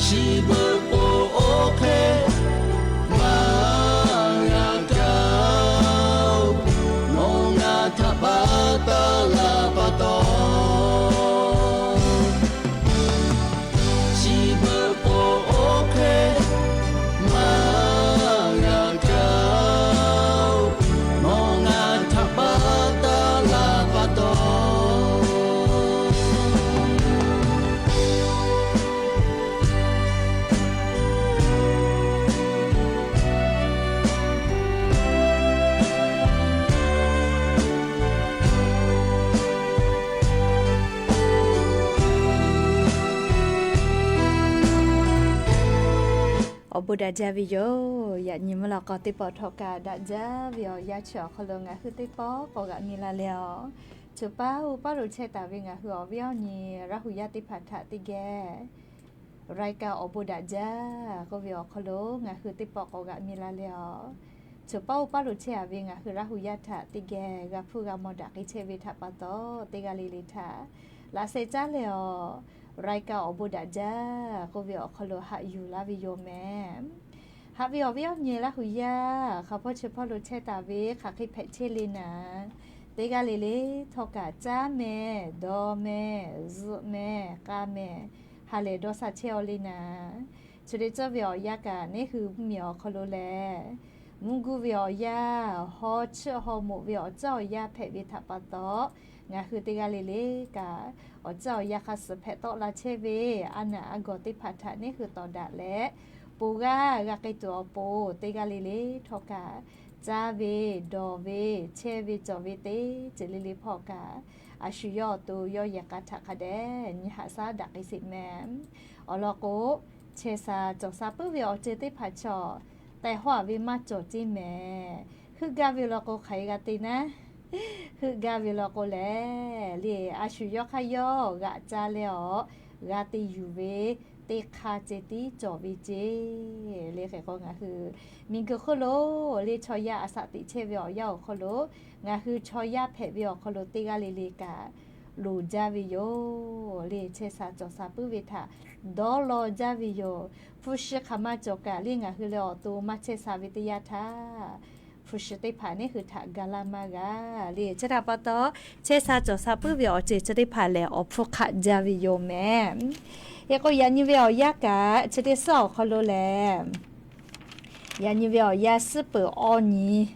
Chi beuꞈ k'o, oˇ hk'e maˇ g'a kaˇ-oˬ. Nawˬ ngaˬ htaꞈ baˆ taˇ laˇ pa taw, chi beuꞈ k'o, oˇ hk'e maˇ g'a kaˇ-oˬ. Nawˬ ngaˬ htaꞈ baˆ taˇ laˇ pa taw, awˬ bon daꞈ jaˇ ve yoˬ. Yaꞈ nyi mvuhˇ lawꞈ k'aw teˇ pawˆ htawˇ kaꞈ daꞈ jaˇ ve awˬ yanˇ chi awˬ hk'aw lo ngaˬ hui teˇ pawˆ k'awꞈ g'aꞈ mi la leh-aˬ, choˬ paˇ oˇ paˇ lo chehˇ taˍ ve ngaˬ hui awˬ viˉ awˬ nyi Laˇ hu yaˇ teˇ hpaˍ htaꞈ teˇ geh รายการ awˬ bon daꞈ jaˇ k'oˆ ve awˬ hk'aw lo ngaˬ hui teˇ pawˆ k'awꞈ g'aꞈ mi la leh-aˬ, choˬ paˇ oˇ paˇ lo chehˇ-a ve ngaˬ hui Laˇ hu yaˇ htaꞈ teˇ geh g'a hpuˇ g'a mawˬ daꞈ k'ai chehˇ ve htaꞈ pa taw, teˇ g'aˇ le le htaꞈ laꞈ sheh caˉ leh-aˬ, รายการ awˬ bon daꞈ jaˇ k'oˆ ve awˬ hk'aw lo haꞈ yuˬ laˇ ve yoˬ mehˍ. Haꞈ ve awˬ viˉ awˬ nyi Laˇ hu yaˇ hk'aˬ hpawˇ chi hpawˇ lo chehˇ taˍ ve hk'aˬ hk'e hpehꞈ chehˇ le naˍ, teˇ g'aˇ le le htawˇ kaꞈ caˉ mehˍ, dawˬ mehˍ, zuhꞈ mehˍ, k'a mehˍ, ha lehˬ dawˇ sha chehˇ-aw le naˍ. Chi te tcuhˇ ve awˬ yanˇ kaꞈ neˇ hui mvuhˇ miˬ awˬ hk'aw lo lehˬ, mvuhˇ guˇ ve awˬ yanˇ, haw chiˆ haw moꞈ ve awˬ tcuhˉ awˬ yanˇ hpehꞈ ve htaꞈ pa taw, ngaˬ hui teˇ g'aˇ le le kaꞈ awˬ tcuhˉ awˬ yanˇ hk'a suhˍ hpehꞈ tawˆ la chehˇ ve a naˬ a gawˬ teˇ hpaˍ htaꞈ neˇ hui tawˍ daꞈ leh, ponˬ g'aˇ g'a k'ai tuˬ awˬ pon teˇ g'aˇ le le htawˇ kaꞈ caˇ ve, dawˬ ve, chehˇ ve cawˬ ve teˇ ceuˬ le le hpawˇ kaꞈ, a shu yawˇ awˬ to yawˇ yehˬ k'a htaꞈ hk'a dehꞈ nyi haꞈ shaˉ daꞈ k'ai sheˍ mehˍ. Awˬ lawn k'o, chehˇ sha cawˬ sha puiˉ ve awˬ ceuˬ teˇ hpaˍ chaw tehꞈ hawˉ-a ve maˇ cawˬ ceˇ mehˍ. Heuˆ gaˇ ve law k'o hk'aˬ hk'e g'a te naˉ, heuˆ gaˇ ve law k'o lehˬ le, a shu yawˇ hk'aˇ yawˇ g'aꞈ caˇ leh-awˬ, g'a te yuˬ ve teˇ hk'aˇ ceh tiˉ cawˬ ve ceˇ. Le hk'e k'o ngaˬ hui miˬguiˬ hk'oˆ lo le chaw yaˇ a shaꞈ teꞈ chehˇ ve awˬ yanˇ awˬ hk'aw lo ngaˬ hui chaw yaˇ hpehꞈ ve awˬ hk'aw lo teˇ g'aˇ le le kaꞈ loˍ jaˇ ve yoˬ. Le chehˇ sha cawˬ sha puiˉ ve htaꞈ dawˇ law jaˇ ve yoˬ. Hpu shi hk'aˬ ma cawˬ kaꞈ le ngaˬ hui leh awˬ to maˇ chehˇ sha ve teˇ yanˇ htaˇ, hpu shi teˇ hpaˍ neˇ hui htaꞈ ga laˇ maˇ g'a. Le chi htaꞈ pa taw, chehˇ sha cawˬ sha puiˉ ve awˬ ceuˬ chi teˇ hpaˍ lehˬ awˬ hpfuhˇ hk'aˆ jaˇ ve yoˬ mehˍ. Hk'e k'o yaꞈ nyi ve awˬ yanˇ kaꞈ chi teˇ suhˉ awˬ hk'aw lo lehˬ, yaꞈ nyi ve awˬ yanˇ suhˉ peuˬ awˇ nyi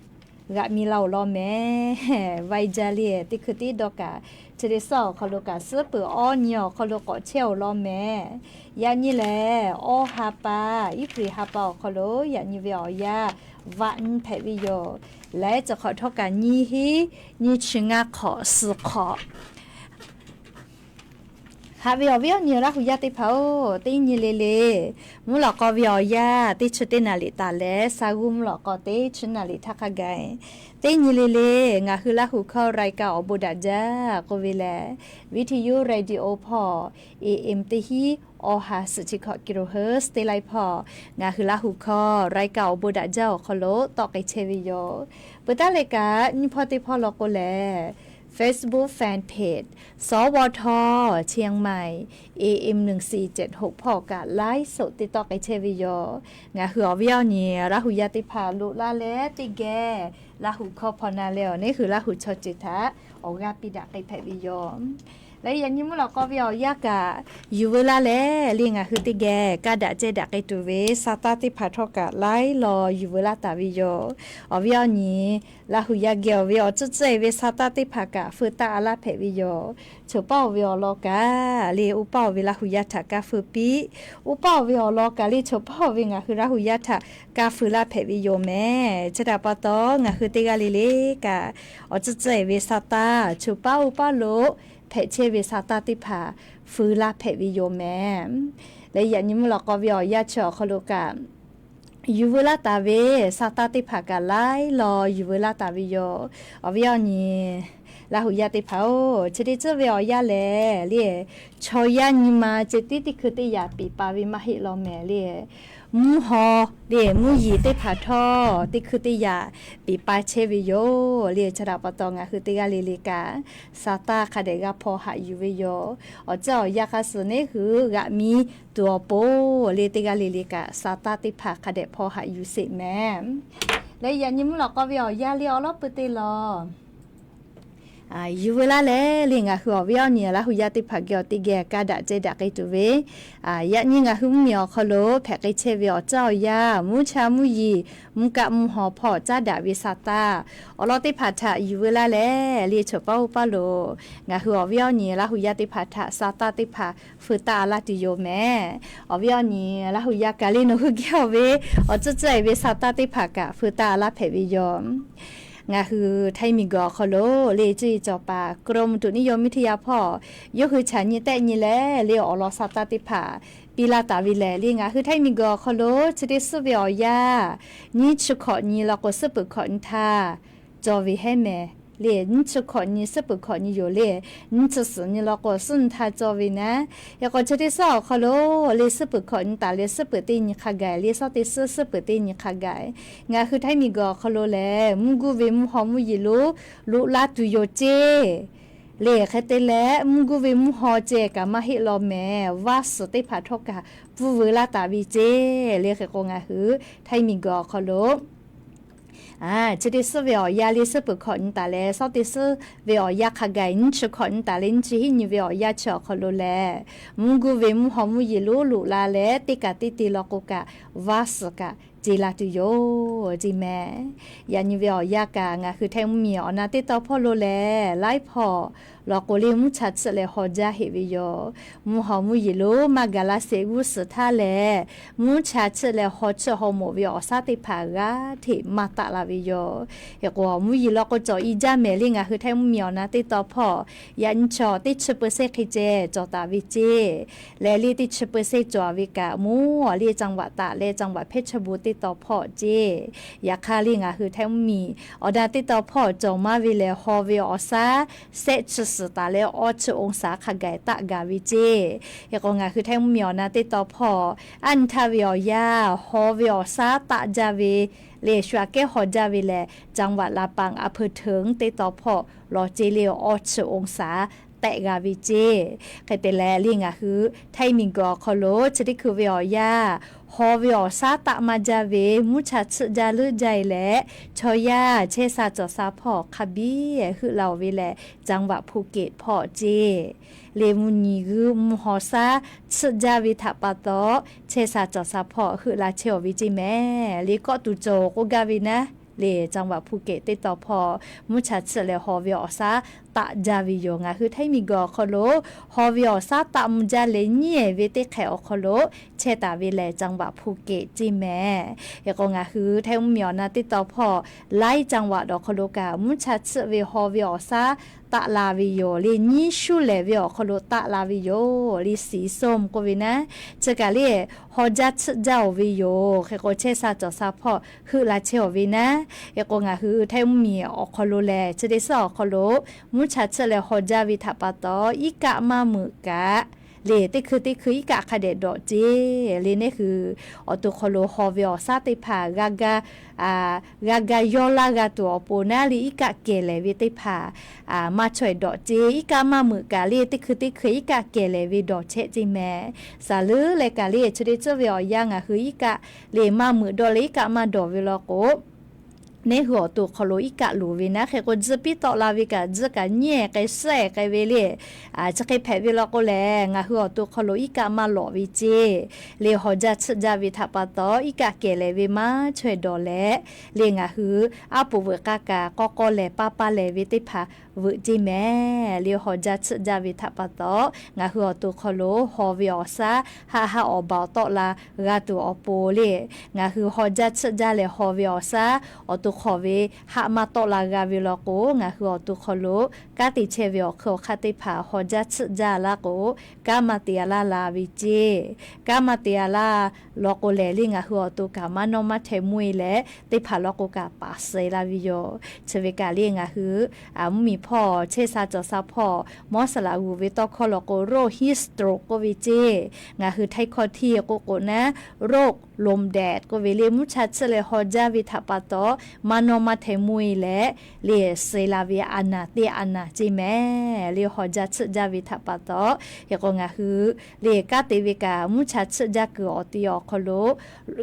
g'aꞈ mi la-oˬ law mehˍ. Vaiˇ jaˇ le teˇ hkui tiˉ dawˇ kaꞈ, chi teˇ suhˉ awˬ hk'aw lo kaꞈ suhˉ peuˬ awˇ nyi awˬ hk'aw lo k'awꞈ chehˇ-oˬ law mehˍ. Yaꞈ nyi lehˬ, awˇ ha pa, Iˉhpriˍ ha pa awˬ hk'aw lo yaꞈ nyi ve awˬ yanˇ vaꞈ nyi hpehꞈ ve yoˬ. Laiˉ ceuˬ hk'awꞈ htawˇ kaꞈ nyiˇ hinˉ nyiˇ chi ngaˇ hk'awꞈ suhˍ hk'awꞈ Haꞈ ve awˬ viˉ awˬ nyi Laˇ hu yaˇ teˇ hpaˍ-oˬ, teˇ nyi le le mvuhˇ lawꞈ k'aw ve awˬ yanˇ teˇ chi teˇ naˍ riˍ taˍ leh, sa g'uˇ mvuhˇ lawꞈ k'aw teˇ chi naˍ riˍ htaˇ hk'a gaˬ, teˇ nyi le le ngaˬ hui Laˇ hu hkawˇ รายการ awˬ bon daꞈ jaˇ k'oˆ ve lehˬ, วิทยุ radio hpawˇ, A M teˇ hinˉ awˬ ha suhˍ chi hkawꞈ กิโลเฮิรตซ์ teˇ laiˉ hpawˇ ngaˬ hui Laˇ hu hkawˇ รายการ awˬ bon daꞈ jaˇ awˬ hk'aw lo tawˆ k'ai chehˇ ve yoˬ. Peuˬ taˉ leh kaꞈ nyiˇ hpawˇ teˇ hpawˇ law k'o lehˬ, Facebook Fanpage สวท เชียงใหม่ เอเอ็ม หนึ่งสี่เจ็ดหก hpawˇ kaꞈ ไลฟ์สด te tawˆ k'ai chehˇ ve yoˬ. Ngaˬ hui awˬ viˉ awˬ nyi Laˇ huˍ yaˇ teˇ hpaˍ loꞈ laˇ leh teˇ geh Laˇ huˍ hkawˇ hpaw na leh awˬ neˉ hui Laˇ huˍ chaw ceuˬ htaꞈ awˬ g'aˇ piˇ daꞈ k'ai hpehꞈ ve yoˬ. Leh yaꞈ nyi mvuhˇ lawꞈ k'aw ve awˬ yanˇ kaꞈ yuˬ veu laˇ leh le ngaˬ hui teˇ geh kaˇ daꞈ ceh daꞈ k'ai tuˬ ve sa taˇ teˇ hpaˍ htawˇ kaꞈ laiˉ law yuˬ veu laˇ taˍ ve yoˬ. Awˬ viˉ awˬ nyi Laˇ huˍ yaˇ geh awˬ ve awˬ tcuhˉ tcuhˉ e ve sa taˇ teˇ hpaˍ kaꞈ feu taˇ a laˇ hpehꞈ ve yoˬ. Choˬ paˉ oˬ ve awˬ lawn kaꞈ le oˇ paˉ oˬ ve Laˇ huˍ yaˇ htaꞈ kaˇ feu piˇ. Oˇ paˉ oˬ ve awˬ lawn kaꞈ le choˬ paˉ oˬ ve ngaˬ hui Laˇ huˍ yaˇ htaꞈ kaˇ feu laˇ hpehꞈ ve yoˬ mehˍ. Chi htaꞈ pa taw ngaˬ hui teˇ g'aˇ le le kaꞈ awˬ tcuhˉ tcuhˉ e ve sa taˇ choˬ paˉ oˇ paˉ lo hpehꞈ chehˇ ve sa taˇ teˇ hpaˍ feu laˇ hpehꞈ ve yoˬ mehˍ. Leh yaꞈ nyi mvuhˇ lawꞈ k'aw ve awˬ yanˇ chi awˬ hk'aw lo kaꞈ yuˬ veu laˇ taˍ ve sa taˇ teˇ hpaˍ kaꞈ laiˉ law yuˬ veu laˇ taˍ ve yoˬ. Awˬ viˉ awˬ nyi Laˇ huˍ yaˇ teˇ hpaˍ-oˬ, chi teˇ tcuhˉ ve awˬ yanˇ lehˬ le chaw yaˇ nyi ma ceh tiˉ teˇ hkui teˇ yaꞈ peꞈ pa ve maˇ heˆ law mehˍ le. Mvuhˇ haw le mvuhˇ yeˬ teˇ hpaˍ htawˇ teˇ hkui teˇ yaꞈ peꞈ pa chehˇ ve yoˬ le. Chi htaꞈ pa taw ngaˬ hui teˇ g'aˇ le le kaꞈ sa taˇ hk'a dehꞈ g'a hpaw haꞈ yuˬ ve yoˬ. Awˬ ceuˬ awˬ yanˇ hk'a suhˍ neˉ hui g'aꞈ miˇ tuˬ awˬ pon le teˇ g'aˇ le le kaꞈ sa taˇ teˇ hpaˍ hk'a dehꞈ hpaw haꞈ yuˬ sheˍ mehˍ. Leh yaꞈ nyi mvuhˇ lawꞈ k'aw ve awˬ yanˇ le awˬ lawˉ pui teˇ law yuˬ veu laˇ leh le ngaˬ hui awˬ viˉ awˬ nyi Laˇ huˍ yaˇ teˇ hpaˍ geh awˬ teˇ geh kaˇ daꞈ ceh daꞈ k'ai tuˬ ve, yaꞈ nyi ngaˬ hui mvuhˇmiˬ awˬ hk'aw lo hpehꞈ k'ai chehˇ ve awˬ ceuˬ awˬ yanˇ mvuhˇ cha mvuhˇ yeˬ mvuhˇ kaˆ mvuhˇ haw hpawˇ caˉ daꞈ ve sa taˇ awˬ lawn teˇ hpaˍ htaꞈ yuˬ veu laˇ leh le choˬ paˉ oˇ paˉ lo ngaˬ hui awˬ viˉ awˬ nyi Laˇ huˍ yaˇ teˇ hpaˍ htaꞈ sa taˇ teˇ hpaˍ feu taˇ a laˇ tuˬ yoˬ mehˍ. Awˬ viˉ awˬ nyi Laˇ huˍ yaˇ kaꞈ le nawˬ hui geh awˬ ve awˬ tcuhˉ tcuhˉ e ve sa taˇ teˇ hpaˍ kaꞈ feu taˇ a laˇ hpehꞈ ve yoˬ. Ngaˬ hui Htaiˇ miˬguiˬ awˬ hk'aw lo le cuˇ yiˍ cawˬ paˍ กรมอุตุนิยมวิทยา hpawˇ yawˇ hui chaꞈ nyi tehˆ nyi leh le awˬ lawn sa taˇ teˇ hpaˍ piˇ laˇ taˍ ve lehˬ le ngaˬ hui Htaiˇ miˬguiˬ awˬ hk'aw lo chi teˇ suhˉ ve awˬ yanˇ nyiˇ chi hkawꞈ nyi law k'o suhˉ peuˬ hkawꞈ nyi htaˇ cawˬ ve hehˉ mehˍ le. Nyiˇ chi hkawꞈ nyi suhˉ peuˬ hkawꞈ nyi yoˬ le. Nyiˇ chi suhˍ nyi law k'o suhˉ nyi htaˇ cawˬ ve naˉ. Hk'e k'o chi teˇ suhˉ awˬ hk'aw lo le suhˉ peuˬ hkawꞈ nyi taˍ leh suhˉ peuˬ teˇ nyi hk'a gaˬ le suhˉ teˇ suhˉ suhˉ peuˬ teˇ nyi hk'a gaˬ ngaˬ hui Htaiˇ miˬguiˬ awˬ hk'aw lo lehˬ mvuhˇ guˇ ve mvuhˇ haw mvuhˇ yeˬ lo loꞈ la tuˬ yoˬ ceˇ. Le hk'e te leh mvuhˇ guˇ ve mvuhˇ haw ceh kaꞈ maˇ heˆ law mehˍ. Vaˇ suhˍ teˇ hpaˍ htawˇ kaꞈ pfuhˇ veu laˇ taˍ ve ceˇ le. Hk'e k'o ngaˬ hui Htaiˇ miˬguiˬ awˬ hk'aw lo chi teˇ suhˉ ve awˬ yanˇ le suhˉ peuˬ hkawꞈ nyi taˍ leh suhˉ teˇ suhˉ ve awˬ yanˇ hk'a gaˬ nyiˇ chi hkawꞈ nyi taˍ leh nyiˇ chi hiˆ nyi ve awˬ yanˇ chi awˬ hk'aw lo lehˬ mvuhˇ guˇ ve mvuhˇ haw mvuhˇ yeˬ lo loꞈ la leh teˇ kaꞈ teˇ te law k'o kaꞈ vaˇ suhˍ kaꞈ ce la tuˬ yoˬ ceˇ mehˍ. Yaꞈ nyi ve awˬ yanˇ kaꞈ ngaˬ hui Htaiˇ mvuhˇmiˬ awˬ na teˇ taw hpawˇ lo lehˬ laiˉ hpawˇ law k'o le mvuhˇ cha chiˆ leh haw jaˇ heꞈ ve yoˬ. Mvuhˇ haw mvuhˇ yeˬ lo maˇ gaˬ la sheˍ g'uˇ suhˍ htaˇ lehˬ mvuhˇ cha chiˆ leh haw chiˆ haw moˍ ve awˬ shaˉ teˇ hpaˍ g'aˇ hteꞈ maˇ taˆ la ve yoˬ. Hk'e k'o mvuhˇ yeˬ law k'o cawˬ i jaˇ mehˍ le ngaˬ hui Htaiˇ mvuhˇmiˬ awˬ na teˇ taw hpawˇ yaꞈ nyi chaw teˇ chi เปอร์เซ็นต์ hk'e ceh cawˬ taˍ ve ceˇ. Leh le teˇ chi เปอร์เซ็นต์ cawˬ ve kaꞈ mvuhˇ awˬ le จังหวัดตาก leh จังหวัดเพชรบูรณ์ teˇ taw hpawˇ ceˇ. Yaꞈ hk'aˇ le ngaˬ hui Htaiˇ mvuhˇmiˬ awˬ na teˇ taw hpawˇ cawˬ maˇ ve lehˬ haw ve awˬ shaˉ shehˆ chi suhˍ taˍ leh awˇ chi องศา hk'a gaˬ taˆ gaˬ ve ceˇ. Hk'e k'o ngaˬ hui Htaiˇ mvuhˇmiˬ awˬ na teˇ taw hpawˇ aˉ nyi htaˇ ve awˬ yanˇ haw ve awˬ shaˉ taˆ jaˇ ve le shu aꞈ kehˉ haw jaˇ ve lehˬ จังหวัดลำปาง อำเภอเถิง teˇ taw hpawˇ lawˬ ce le awˇ chi องศา tehˆ g'a ve ceˇ. Hk'e te leh le ngaˬ hui Htaiˇ miˬguiˬ awˬ hk'aw lo chi teˇ hkui ve awˬ yanˇ haw ve awˬ shaˉ taˆ maˇ jaˇ ve mvuhˇ cha chiˆ jaˇ leuˉ jaˇ e leh chaw yaˇ chehˇ sha cawˬ sha hpawˇ hk'a biˇ heuˆ la oˬ ve lehˬ จังหวัดภูเก็ต hpawˇ ceˇ. Le mvuhˇ nyi g'uˇ mvuhˇ haw shaˉ chiˆ jaˇ ve htaꞈ pa taw chehˇ sha cawˬ sha hpawˇ heuˆ la chehˇ oˬ ve ceˇ mehˍ. Le kawˆ tuˬ cawˬ k'oˆ gaˇ ve naˉ le จังหวัดภูเก็ต teˇ taw hpawˇ mvuhˇ cha chiˆ leh haw ve awˬ shaˉ taˆ jaˇ ve yoˬ. Ngaˬ hui Htaiˇ miˬguiˬ awˬ hk'aw lo haw ve awˬ shaˉ taˆ mvuh jaˇ leh nyiˉ ehˍ ve teˇ hk'ehꞈ awˬ hk'aw lo chehˇ taˍ ve lehˬ จังหวัดภูเก็ต ceˇ mehˍ. Hk'e k'o ngaˬ hui Htaiˇ mvuhˇmiˬ awˬ na teˇ taw hpawˇ laiˉ จังหวัด awˬ hk'aw lo kaꞈ mvuhˇ cha chiˆ ve haw ve awˬ shaˉ taˆ la ve yoˬ. Le nyiˉ shuˉ lehˍ ve awˬ hk'aw lo taˆ la ve yoˬ. Le สีส้ม k'oˆ ve naˉ chi kaꞈ le haw jaˇ chiˆ jaˇ oˬ ve yoˬ. Hk'e k'o chehˇ sha cawˬ sha hpawˇ heuˆ la chehˇ oˬ ve naˉ. Hk'e k'o ngaˬ hui Htaiˇ mvuhˇmiˬ awˬ hk'aw lo lehˬ chi teˇ suhˉ awˬ hk'aw lo mvuhˇ cha chiˆ leh haw jaˇ ve htaꞈ pa taw iˉ kaˆ maˇ meuꞈ kaꞈ te teˇ hkui teˇ hkui iˉ kaˆ hk'a dehꞈ dawꞈ ceˇ le. Neˇ hui awˬ to hk'aw lo haw ve awˬ shaˉ teˇ hpaˍ g'a ga, g'a ga yawˇ laˇ g'a tuˬ awˬ pon naˉ le, iˉ kaˆ kehˬ lehˬ ve teˇ hpaˍ maˇ chaweh dawꞈ ceˇ. Iˉ kaˆ maˇ meuꞈ kaꞈ le, teˇ hkui teˇ hkui iˉ kaˆ kehˬ lehˬ ve dawˬ chehˇ ceˇ mehˍ. Saˍ leuˉ leh kaꞈ le, chi teˇ ceuˬ ve awˬ yanˇ ngaˬ hui iˉ kaˆ le maˇ meuꞈ dawˇ leh iˉ kaˆ maˇ dawˬ ve law k'o, neˇ hui awˬ to hk'aw lo iˉ kaˆ loˍ ve naˉ hk'e k'o, tcuh piˇ tawˆ la ve kaꞈ tcuh kaꞈ nyiˉ-e k'ai suhˉ-e k'ai ve le. Chi hk'e hpehꞈ ve law k'o lehˬ, ngaˬ hui awˬ to hk'aw lo iˉ kaˆ maˇ lawꞈ ve ceˇ. Le haw jaˇ tsuhˆ jaˇ ve htaꞈ pa taw, iˉ kaˆ kehˬ lehˬ ve maˇ chaweh dawˬ leh, le ngaˬ hui aˉ poꞈ veuꞈ k'aˇ kaꞈ k'awˇ k'awˇ leh paˇ paˇ lehˬ ve teˇ hpaˍ veuꞈ ceˇ mehˍ. Le haw jaˇ tsuhˆ jaˇ ve htaꞈ pa taw, ngaˬ hui awˬ to hk'aw lo haw ve awˬ shaˉ haˆ haˆ awˬ baˬ awˬ tawˆ la g'a tuˬ awˬ pon le, ngaˬ hui haw jaˇ tsuhˆ jaˇ leh haw ve awˬ shaˉ awˬ to hk'awꞈ ve haˆ maˇ tawˆ la g'a ve law k'o, ngaˬ hui awˬ to hk'aw lo kanˉ te chehˇ ve awˬ hk'eun awˬ hk'aˇ teˇ hpaˍ haw jaˇ tsuhˆ jaˇ laˇ k'o, kanˉ maˇ te a laˇ la ve ceˇ. Kanˉ maˇ te a laˇ law k'o lehˬ, le ngaˬ hui awˬ to kaꞈ maˇ nawˇ maˇ hteh mvuhˇ-e leh, teˇ hpaˍ law k'o kaꞈ paˍ suh-e la ve yoˬ. Chi ve kaꞈ le ngaˬ hui mvuhˇmiˬ hpawˇ chehˇ sha cawˬ sha hpawˇ mawˇ saˍ laꞈ g'uˬ ve tawˇ hkawˇ law k'o, โรค heat stroke k'oˆ ve ceˇ. Ngaˬ hui ไทย hkawˇ htiˇ k'oˆ k'o naˉ, โรคลมแดด k'oˆ ve le, mvuhˇ cha tsuhˆ leh haw jaˇ ve htaꞈ pa taw, maˇ nawˇ maˇ hteh mvuhˇ-e leh, le suh-e la ve a naˍ teˇ a naˍ ceˇ mehˍ. Le haw jaˇ tsuhˆ jaˇ ve htaꞈ pa taw, hk'e k'o ngaˬ hui le kanˉ te ve kaꞈ mvuhˇ cha tsuhˆ jaˇ kuiˬ awˬ te awˬ hk'aw lo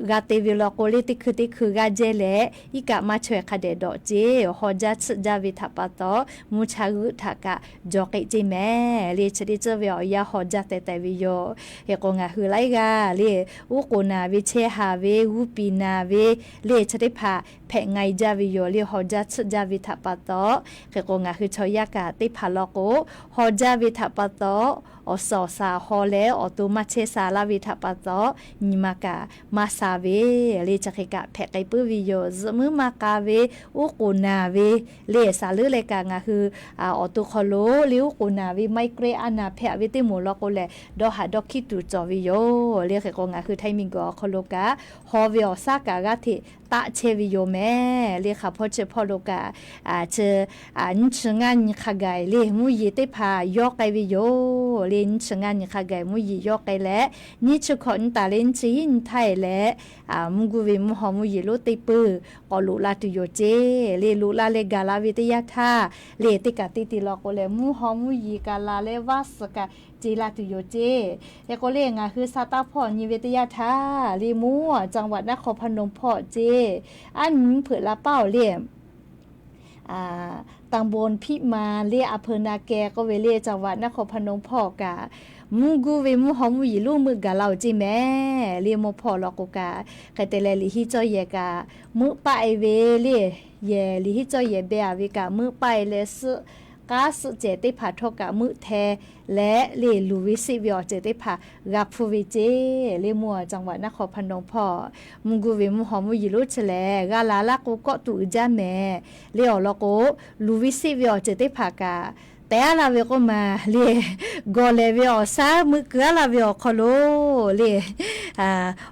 g'a te ve law k'o le, teˇ hkui teˇ hkui g'aˇ jehˇ leh iˉ kaˆ maˇ chaweh hk'a dehꞈ dawꞈ ceˇ. Haw jaˇ tsuhˆ jaˇ ve htaꞈ pa taw, mvuhˇ cha g'euˆ htaꞈ kaꞈ jaw k'eˆ ceˇ mehˍ. Le chi teˇ ceuˬ ve awˬ yanˇ haw jaˇ teh teh ve yoˬ. Hk'e k'o ngaˬ hui laiˉ g'aˇ le, uˉ k'oˍ naˍ ve chehˇ haˍ ve, g'uˇ piˍ naˍ ve, le chi teˇ hpaˍ hpehꞈ nga-e jaˇ ve yoˬ. Le haw jaˇ tsuhˆ jaˇ ve htaꞈ pa taw, hk'e k'o ngaˬ hui chaw yaˇ kaꞈ teˇ hpaˍ law k'o, haw jaˇ ve htaꞈ pa taw, awˬ suhˍ awˬ shaˍ haw leh awˬ to maˇ chehˇ sha laˇ ve htaꞈ pa taw, nyi ma kaꞈ maˇ sha ve, le chi hk'e kaꞈ hpehꞈ k'ai puiˉ ve yoˬ. Zuhꞈ muiˉ maˇ k'a ve, uˉ k'oˍ naˍ ve, le saˍ leuˉ leh kaꞈ ngaˬ hui awˬ to hk'aw lo le uˉ k'oˍ naˍ ve ไมเกรน a naˍ hpehꞈ ve teˇ moˍ law k'o lehˬ, dawˇ haꞈ dawˇ hkiˉ tuˬ cawˬ ve yoˬ. Le hk'e k'o ngaˬ hui Htaiˇ miˬguiˬ awˬ hk'aw lo kaꞈ haw ve awˬ shaˉ kaꞈ g'aˇ hteꞈ taˆ chehˇ ve yoˬ mehˍ. Le hk'aˬ hpawˇ chi hpawˇ lo kaꞈ, chi nyiˇ chi ngaˇ nyi hk'a gaˬ le mvuhˇ yeˬ teˇ hpaˍ yawˇ k'ai ve yoˬ. Le nyiˇ chi ngaˇ nyi hk'a gaˬ mvuhˇ yeˬ yawˇ k'ai leh, nyiˇ chi hkawꞈ nyi taˍ le nyiˇ chi hiˉ nyi htaˇ leh, mvuhˇ guˇ ve mvuhˇ haw mvuhˇ yeˬ lonˉ teˇ peuˬ k'awꞈ loꞈ la tuˬ yoˬ ceˇ. Le loꞈ la leh gaˬ la ve teˇ yanˇ htaˇ, le teˇ kaꞈ teˇ te law k'o lehˬ, mvuhˇ haw mvuhˇ yeˬ kaꞈ la leh vaˇ suhˍ kaꞈ ce la tuˬ yoˬ ceˇ. Hk'e k'o le ngaˬ hui Saˍtanˍ hpawˇ nyi ve teˇ yanˇ htaˇ, le mvuhˇ จังหวัดนครพนม hpawˇ ceˇ, aˉ nyi mvuhˇ hpeuꞈ la paˉ-oˬ le ตำบลพิมาน le อำเภอนาแก k'oˆ ve le จังหวัดนครพนม hpawˇ kaꞈ, mvuhˇ guˇ ve mvuhˇ haw mvuhˇ yeˬ lonˉ meuˆ gaˬ la-oˬ ceˇ mehˍ. Le mvuhˇ hpawˇ law k'o kaꞈ, hk'e te leh liꞈ hiˉ cawˇ yehˬ kaꞈ meuˆ paˆ-e ve le, yehˬ liꞈ hiˉ cawˇ yehˬ beh-a ve kaꞈ meuˆ paˆ-e leh, suhˆ k'aˉ suhˆ cehˬ teˇ hpaˍ htawˇ kaꞈ meuˆ hteh leh, le luˬ ve seˆ ve awˬ ceuˬ teˇ hpaˍ g'a hpuˇ ve ceˇ. Le mvuhˇ จังหวัดนครพนม hpawˇ mvuhˇ guˇ ve mvuhˇ haw mvuhˇ yeˬ lonˉ chi lehˬ, g'a la laˇ k'o kawˆ tuꞈ uiˍ jaˇ mehˍ. Le awˬ lawn k'o, luˬ ve seˆ ve awˬ ceuˬ teˇ hpaˍ kaꞈ tehˉ laˇ ve k'oˆ maˬ le, gawˬ lehˬ ve awˬ shaˉ meuˆ keu-a laˇ ve awˬ hk'aw lo le,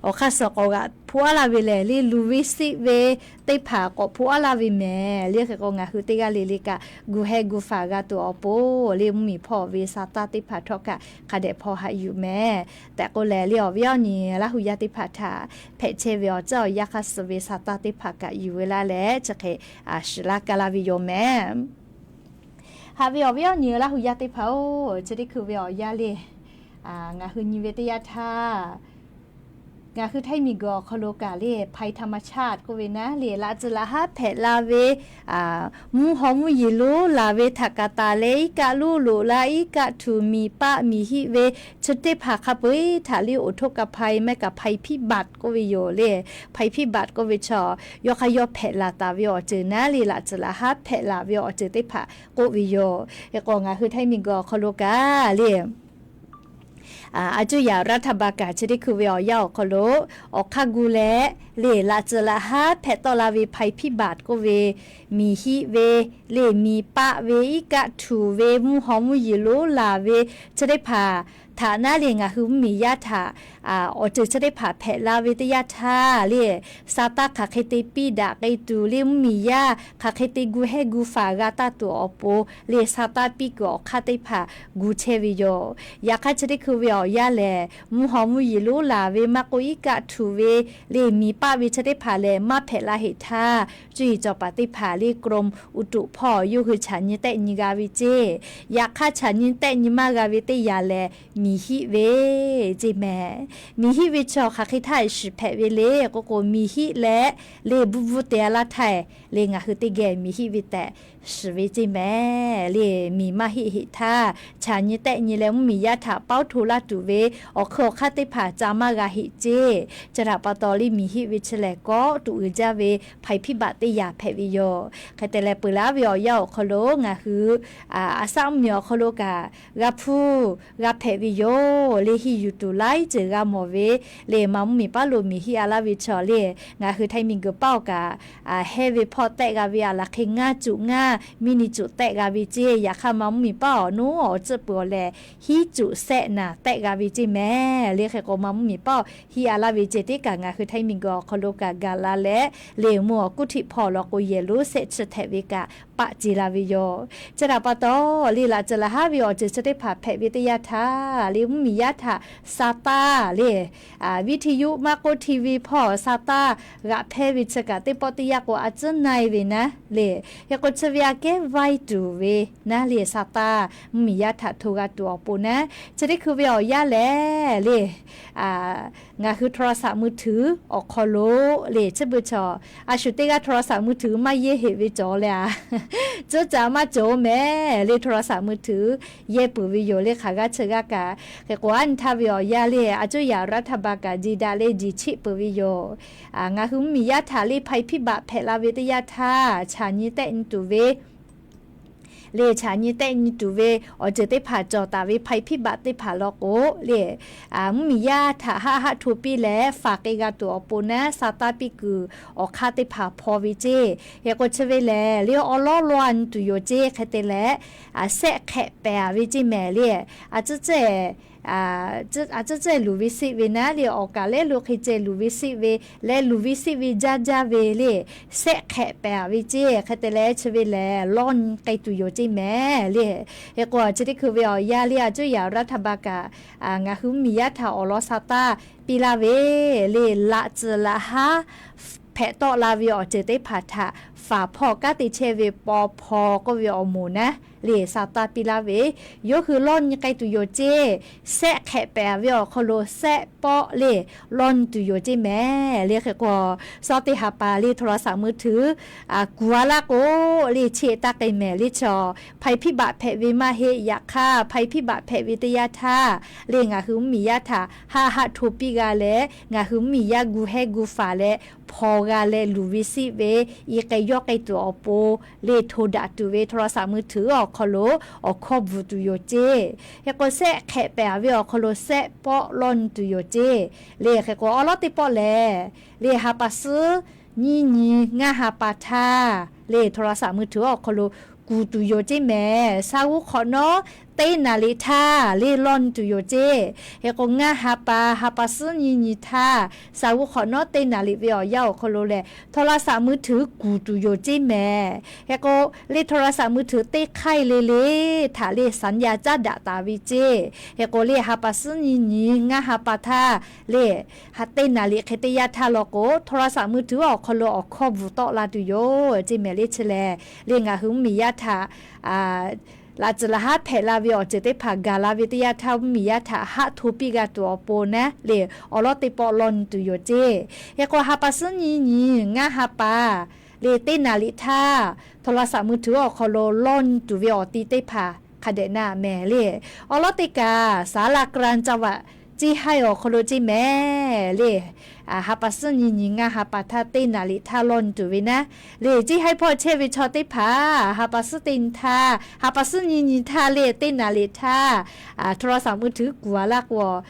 awˬ hk'aˇ suh k'awꞈ g'aꞈ hpoˆ-a laˇ ve lehˬ, le luˬ ve seˆ ve teˇ hpaˍ k'awꞈ hpoˆ-a laˇ ve mehˍ. Le hk'e k'o ngaˬ hui teˇ g'aˇ le le kaꞈ gu heh gu faˍ g'a tuˬ awˬ pon, le mvuhˇmiˬ hpawˇ ve Saˍtanˍ teˇ hpaˍ htawˇ kaꞈ hk'a dehꞈ hpaw haꞈ yuˬ mehˍ. Tehꞈ k'o lehˬ, le awˬ viˉ awˬ nyi Laˇ hu yaˇ teˇ hpaˍ htaꞈ hpehꞈ chehˇ ve awˬ ceuˬ awˬ yanˇ hk'aˇ suh ve Saˍtanˍ teˇ hpaˍ kaꞈ yuˬ ve laˇ leh, chi hk'e shiˍ laˇ ka laˇ ve yoˬ mehˍ. Haꞈ ve awˬ viˉ awˬ nyi Laˇ hu yaˇ teˇ hpaˍ-oˬ, chi teˇ hkui ve awˬ yanˇ le, ngaˬ hui nyi ve teˇ yanˇ htaˇ, ngaˬ hui Htaiˇ miˬguiˬ awˬ hk'aw lo kaꞈ le ภัยธรรมชาติ k'oˆ ve naˉ le, laꞈ tcuh laꞈ haˉ hpehꞈ la ve, mvuhˇ haw mvuhˇ yeˬ lonˉ laˬ ve htaꞈ kaꞈ taˍ leh, iˉ kaˆ lonˉ loꞈ la, iˉ kaˆ htuꞈ miˬ paˆ miˬ hiˆ ve chi teˇ hpaˍ hk'a peu-eˬ htaꞈ le อุทกภัย mehˆ kaꞈ ภัยพิบัติ k'oˆ ve yoˬ le. ภัยพิบัติ k'oˆ ve chaw, yawˇ hk'aˇ yawˇ hpehꞈ laˬ taˍ ve awˬ ceuˬ naˉ le, laꞈ tcuh laꞈ haˉ hpehꞈ laˬ ve awˬ ceuˬ teˇ hpaˍ k'oˆ ve yoˬ. Hk'e k'o ngaˬ hui Htaiˇ miˬguiˬ awˬ hk'aw lo kaꞈ le, a cuˇ yaꞈ รัฐบาล kaꞈ chi teˇ hkui ve awˬ yanˇ awˬ hk'aw lo awˬ hk'aˇ gu leh le, laꞈ tcuh laꞈ haˉ hpehꞈ tawˆ la ve ภัยพิบัติ k'oˆ ve, miˬ hiˆ ve le, miˬ paˆ ve, iˉ kaˆ htuꞈ ve, mvuhˇ haw mvuhˇ yeˬ lonˉ laˬ ve chi teˇ hpaˍ htaꞈ naˉ le, ngaˬ hui mvuhˇmiˬ yaˇ htaꞈ awˬ ceuˬ chi teˇ hpaˍ hpehꞈ la ve teˇ yanˇ htaˇ le, sa taˇ hk'aˬ hk'e te piˇ daꞈ k'ai tuˬ le, mvuhˇmiˬ yaˇ hk'aˬ hk'e te gu hehˇ gu faˍ g'a taˇ tuˬ awˬ pon le, sa taˇ piˇ kuiˬ awˬ hk'aˇ teˇ hpaˍ gu chehˇ ve yoˬ. Yaꞈ hk'aˇ chi teˇ hkui ve awˬ yanˇ lehˬ, mvuhˇ haw mvuhˇ yeˬ lonˉ laˬ ve maˇ k'oˆ, iˉ kaˆ htuꞈ ve le, miˬ paˆ ve chi teˇ hpaˍ lehˬ maˇ hpehꞈ la heꞈ htaˇ, cuˇ yiˍ cawˬ paˍ teˇ hpaˍ le กรมอุตุ hpawˇ yawˇ hui chaꞈ nyi tehˆ nyi g'a ve ceˇ. Yaꞈ hk'aˇ chaꞈ nyi tehˆ nyi maˇ g'a ve teˇ yanˇ lehˬ, miˬ hiˆ ve ceˇ mehˍ. Miˬ hiˆ ve chi hk'aˬ hk'e htaˇ shiˍ hpehꞈ ve le k'oˆ k'o, miˬ hiˆ leh le bvuhˇ bvuhˇ te a laˇ htaˇ le, ngaˬ hui teˇ geh miˬ hiˆ ve tehꞈ shiˍ ve ceˇ mehˍ. Le miˬ maˇ hiˆ heꞈ htaˇ, chaꞈ nyi tehˆ nyi leh mvuhˇmiˬ yaˇ htaꞈ paoˉ hto laˇ tuˬ ve awˬ hk'eun awˬ hk'aˇ teˇ hpaˍ ca maˇ g'a heꞈ ceˇ. Chi htaꞈ pa taw le miˬ hiˆ ve chi lehˬ kawˆ tuꞈ uiˍ jaˇ ve ภัยพิบัติ teˇ yanˇ hpehꞈ ve yoˬ. Hk'e te leh peuˬ laˇ ve awˬ yanˇ awˬ hk'aw lo ngaˬ hui a shaˉ mvuhˇmiˬ awˬ hk'aw lo kaꞈ g'a hpuˇ g'a hpehꞈ ve yoˬ. Le hiˇ yuˬ tuˬ laiˉ ceuˬ g'a mawˬ ve le, ma mvuhˇmiˬ paˉ lo miˬ hiˆ a laˇ ve chaw le, ngaˬ hui Htaiˇ miˬguiˬ paˉ awˬ kaꞈ hehnˇ ve hpawˇ tehˆ g'a ve a laˬ hk'e ngaˇ cuꞈ ngaˇ miˇ ni cuꞈ tehˆ g'a ve ceˇ. Yaꞈ hk'aˇ ma mvuhˇmiˬ paˉ awˬ nuˉ awˬ tcuhˆ peuˬ awˬ lehˬ, hiˉ cuꞈ sehˆ naˍ tehˆ g'a ve ceˇ mehˍ. Le hk'e k'o ma mvuhˇmiˬ paˉ hiˆ a laˇ ve ceˇ teˇ kaꞈ ngaˬ hui Htaiˇ miˬguiˬ awˬ hk'aw lo kaꞈ gaˬ la leh, le mvuhˇ awˬ kuˉ htiˆ hpawˇ law k'o yehˬ lonˉ sehˆ chi htehꞈ ve kaꞈ paˆ ce la ve yoˬ. Chi htaꞈ pa taw le laꞈ ceuˬ laꞈ haˉ ve awˬ ceuˬ chi teˇ hpaˍ hpehꞈ ve teˇ yanˇ htaˇ le, mvuhˇmiˬ yaˇ htaꞈ sa taˇ le viˇ hti yuˆ maˇ k'oˆ hti ve hpawˇ sa taˇ g'aꞈ hpehˇ ve chi kaꞈ teˇ pawˆ teˇ yanˇ k'o a tcuhˉ na e ve naˉ le. Hk'e k'o chi ve aꞈ kehˉ vaiˇ tuˬ ve naˉ le, sa taˇ mvuhˇmiˬ yaˇ htaꞈ hto g'a tuˬ awˬ pon naˉ, chi teˇ hkui ve awˬ yanˇ lehˬ le ngaˬ hui โทรศัพท์มือถือ awˬ hk'aw lo le chi beuꞈ chaw a shu teˇ g'aˇ โทรศัพท์มือถือ maˇ yehˇ heꞈ ve cawˬ le a, tcuhˉ ca maˇ cawˬ mehˍ le. โทรศัพท์มือถือ yehˇ peuˬ ve yoˬ le hk'aˬ g'aˇ chi g'aˇ kaꞈ. Hk'e k'o a nyi htaˇ ve awˬ yanˇ le a cuˇ yaꞈ รัฐบาล kaꞈ ji daꞈ leh jiˬ cheˆ peuˬ ve yoˬ. Ngaˬ hui mvuhˇmiˬ yaˇ htaꞈ le ภัยพิบัติ hpehꞈ la ve teˇ yanˇ htaˇ chaꞈ nyi tehˆ nyi tuˬ ve le, chaꞈ nyi tehˆ nyi tuˬ ve awˬ ceuˬ teˇ hpaˍ cawˬ taˍ ve ภัยพิบัติ teˇ hpaˍ law k'o le, mvuhˇmiˬ yaˇ htaꞈ haˆ haˆ hto piˇ leh faˍ k'ai g'a tuˬ awˬ pon naˉ, sa taˇ piˇ kuiˬ awˬ hk'aˇ teˇ hpaˍ hpaw ve ceˇ. Hk'e k'o chi ve lehˬ le awˉ lawˉ lawˇ a nyi tuˬ yoˬ ceˇ. Hk'e te leh sehˆ hk'ehꞈ pehˍ a ve ceˇ mehˍ le. A tcuhˉ a tcuhˉ cehˇ luˬ ve siˆ ve naˉ le, awˬ kaˍ lehˉ lo hk'e ceh luˬ ve siˆ ve leh luˬ ve siˆ ve jaˇ jaˇ ve le, sehˆ hk'ehꞈ pehˍ a ve ceˇ. Hk'e te leh chi ve lehˬ lawˇ nyi k'ai tuˬ yoˬ ceˇ mehˍ le. Hk'e k'o chi teˇ hkui ve awˬ yanˇ le a cuˇ yaꞈ รัฐบาล kaꞈ ngaˬ hui mvuhˇmiˬ yaˇ htaꞈ awˬ lawn sa taˇ piˇ laˇ ve le, laꞈ tcuhˍ laꞈ haˉ hpehꞈ tawˆ la ve awˬ ceuˬ teˇ hpaˍ htaꞈ faˍ hpawˇ kanˉ te chehˇ ve paw hpaw k'oˆ ve awˬ moˍ naˉ le sa taˇ piˇ laˇ ve, yawˇ hui lawˇ nyi k'ai tuˬ yoˬ ceˇ. Sehˆ hk'ehꞈ pehˍ ve awˬ hk'aw lo sehˆ pawˆ le lawˇ nyi tuˬ yoˬ ceˇ mehˍ le. Hk'e k'o, sawˉ teˇ ha pa le โทรศัพท์มือถือ kuˬ a laˇ k'o le cheˆ taˇ k'ai mehˍ le chaw. ภัยพิบัติ hpehꞈ ve maˇ heˆ. Yaꞈ hk'aˇ ภัยพิบัติ hpehꞈ ve teˇ yanˇ htaˇ le ngaˬ hui mvuhˇmiˬ yaˇ htaꞈ haˆ haˆ hto piˇ g'a leh ngaˬ hui mvuhˇmiˬ yaˇ gu hehˇ gu faˍ leh hpaw g'a leh luˬ ve siˆ ve, i k'ai yawˇ k'ai tuˬ awˬ pon le hto daꞈ tuˬ ve โทรศัพท์มือถือ awˬ hk'aw lo awˬ hkawˇ bvuhˬ tuˬ yoˬ ceˇ. Hk'e k'o sehˆ hk'ehꞈ pehˍ ve awˬ hk'aw lo sehˆ pawˆ lawˇ nyi tuˬ yoˬ ceˇ. Le hk'e k'o awˉ lawˉ teˇ pawˆ lehˬ le ha pa suhˉ nyiˇ nyi ngaˇ ha pa htaˇ le โทรศัพท์มือถือ awˬ hk'aw lo kuˬ tuˬ yoˬ ceˇ mehˍ. Sa g'uˇ hk'awꞈ nawˉ teˇ naˍ liꞈ htaˇ le lawˇ nyi tuˬ yoˬ ceˇ. Hk'e k'o ngaˇ ha pa ha pa suhˉ nyiˇ nyi htaˇ sa g'uˇ hk'awꞈ nawˉ teˇ naˍ liꞈ ve awˬ yanˇ awˬ hk'aw lo lehˬ โทรศัพท์มือถือ kuˬ tuˬ yoˬ ceˇ mehˍ. Hk'e k'o le โทรศัพท์มือถือ teˇ hk'aiˇ le le htaꞈ le สัญญาณ caˉ daꞈ taˍ ve ceˇ. Hk'e k'o le ha pa suhˉ nyiˇ nyi ngaˇ ha pa htaˇ le teˇ naˍ liꞈ hk'e teˇ yanˇ htaˇ law k'o โทรศัพท์มือถือ awˬ hk'aw lo awˬ hkawˇ bvuhˬ tawˆ la tuˬ yoˬ ceˇ mehˍ le. Chi lehˬ le ngaˬ hui mvuhˇmiˬ yaˇ htaꞈ laꞈ tcuhˍ laꞈ haˉ hpehꞈ la ve awˬ ceuˬ teˇ hpaˍ gaˬ la ve teˇ yanˇ htaˇ mvuhˇmiˬ yaˇ htaꞈ haˆ hto piˇ g'a tuˬ awˬ pon naˉ le awˉ lawˉ teˇ pawˆ lawˇ nyi tuˬ yoˬ ceˇ. Hk'e k'o ha pa suhˉ nyiˇ nyi ngaˇ ha pa le teˇ naˍ liꞈ htaˇ โทรศัพท์มือถือ awˬ hk'aw lo lawˇ nyi tuˬ ve awˬ ti teˇ hpaˍ hk'a dehꞈ na mehˍ le. Awˉ lawˉ teˇ kaꞈ ศาลากลางจังหวัด Ciˇ haiˇ awˬ hk'aw lo ceˇ mehˍ le. ha pa suhˉ nyiˇ nyi ngaˇ ha pa htaˇ teˇ naˍ riˍ htaˇ lawˇ nyi tuˬ ve naˉ le. Ceˇ haiˉ hpawˇ chehˇ ve chaw teˇ hpaˍ ha pa suhˉ teˇ nyi htaˇ, ha pa suhˉ nyiˇ nyi htaˇ le teˇ naˍ riˍ htaˇ โทรศัพท์มือถือ kuˬ a laˇ k'o,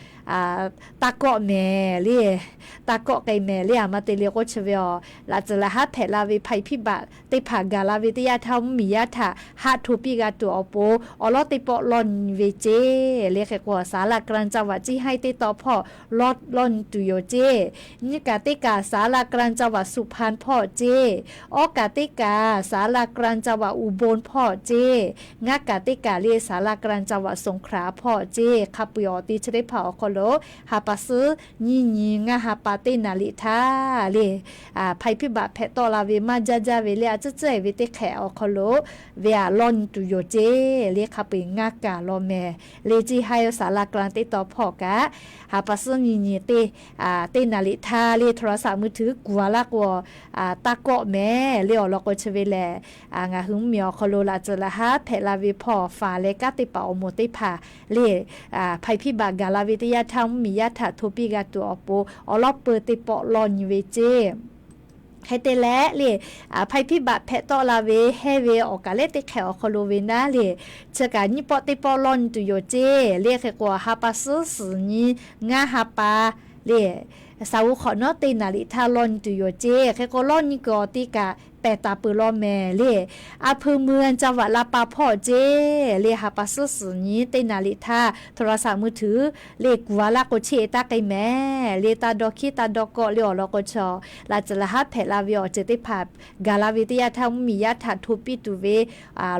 taˇ kawˆ mehˍ le, taˇ kawˆ k'ai mehˍ le. A ma te le k'oˆ chi ve a, laꞈ tcuhˬ laꞈ haˉ hpehꞈ la ve ภัยพิบัติ teˇ hpaˍ gaˬ la ve teˇ yanˇ htaˇ mvuhˇmiˬ yaˇ htaꞈ haˆ hto piˇ g'a tuˬ awˬ pon awˬ lawˉ teˇ pawˆ lawˇ nyi ve ceˇ le. Hk'e k'o, ศาลากลางจังหวัด ceˇ haiˉ teˇ taw hpawˇ lawˇ nyi tuˬ yoˬ ceˇ. Nyiˇ kaꞈ teˇ kaꞈ ศาลากลางจังหวัดสุพรรณ hpawˇ ceˇ. Awˉ kaꞈ teˇ kaꞈ ศาลากลางจังหวัดอุบล hpawˇ ceˇ. Ngaˇ kaꞈ teˇ kaꞈ le ศาลากลางจังหวัดสงขลา hpawˇ ceˇ. Hk'a peu-eˬ awˬ ti chi teˇ hpaˍ awˬ hk'aw lo ha pa suhˉ nyiˇ nyi ngaˇ ha pa teˇ naˍ riˍ htaˇ le, ภัยพิบัติ hpehꞈ tawˆ la ve maˇ jaˇ jaˇ ve le, a tcuhˉ tcuhˉ-e ve teˇ hk'ehꞈ awˬ hk'aw lo ve aꞈ lawˇ nyi tuˬ yoˬ ceˇ le. Hk'a peu-eˬ ngaˇ kaꞈ law mehˍ le. Ceˇ haiˉ ศาลากลาง teˇ taw hpawˇ kaꞈ ha pa suhˉ nyiˇ nyi teˇ teˇ naˍ riˍ htaˇ le โทรศัพท์มือถือ kuˬ a laˇ k'o, taˇ kawˆ mehˍ le. Awˬ lawn k'o chi ve lehˬ, ngaˬ hui mvuhˇmiˬ awˬ hk'aw lo laꞈ tcuhˬ laꞈ haˉ hpehꞈ la ve hpawˇ faˍ leh kanˉ teˇ hpaˍ awˬ moˍ teˇ hpaˍ le, ภัยพิบัติ gaˬ la ve teˇ yanˇ htaˇ mvuhˇmiˬ yaˇ htaꞈ hto piˇ g'a tuˬ awˬ pon awˬ lawˉ peu teˇ pawˆ lawˇ nyi ve ceˇ. Hk'e te leh le, ภัยพิบัติ hpehꞈ tawˆ la ve hehˇ ve awˬ kaˍ lehˉ teˇ hk'ehꞈ awˬ hk'aw lo ve naˉ le, chi kaꞈ nyiˇ pawˆ teˇ pawˆ lawˇ nyi tuˬ yoˬ ceˇ le. Hk'e k'o, ha pa suhˉ suhˍ nyi ngaˇ ha pa le, saˍ g'uˇ hk'awꞈ nawˉ teˇ naˍ riˍ htaˇ lawˇ nyi tuˬ yoˬ ceˇ. Hk'e k'o, lawˇ nyi kuiˬ awˬ ti kaꞈ pehˬ taˍ peuˬ law mehˍ le. อำเภอเมือง จังหวัดลำปาง hpawˇ ceˇ le, ha pa suhˉ suhˍ nyi teˇ naˍ riˍ htaˇ โทรศัพท์มือถือ le kuˬ a laˇ k'o, cheˇ e taˇ k'ai mehˍ le. Taˇ dawˇ hkiˉ taˇ dawˇ kawˆ le. Awˬ lawn k'o chi, laꞈ tcuhˬ laꞈ haˉ hpehꞈ la ve awˬ ceuˬ teˇ hpaˍ gaˬ la ve teˇ yanˇ htaˇ mvuhˇmiˬ yaˇ htaꞈ hto piˇ tuˬ ve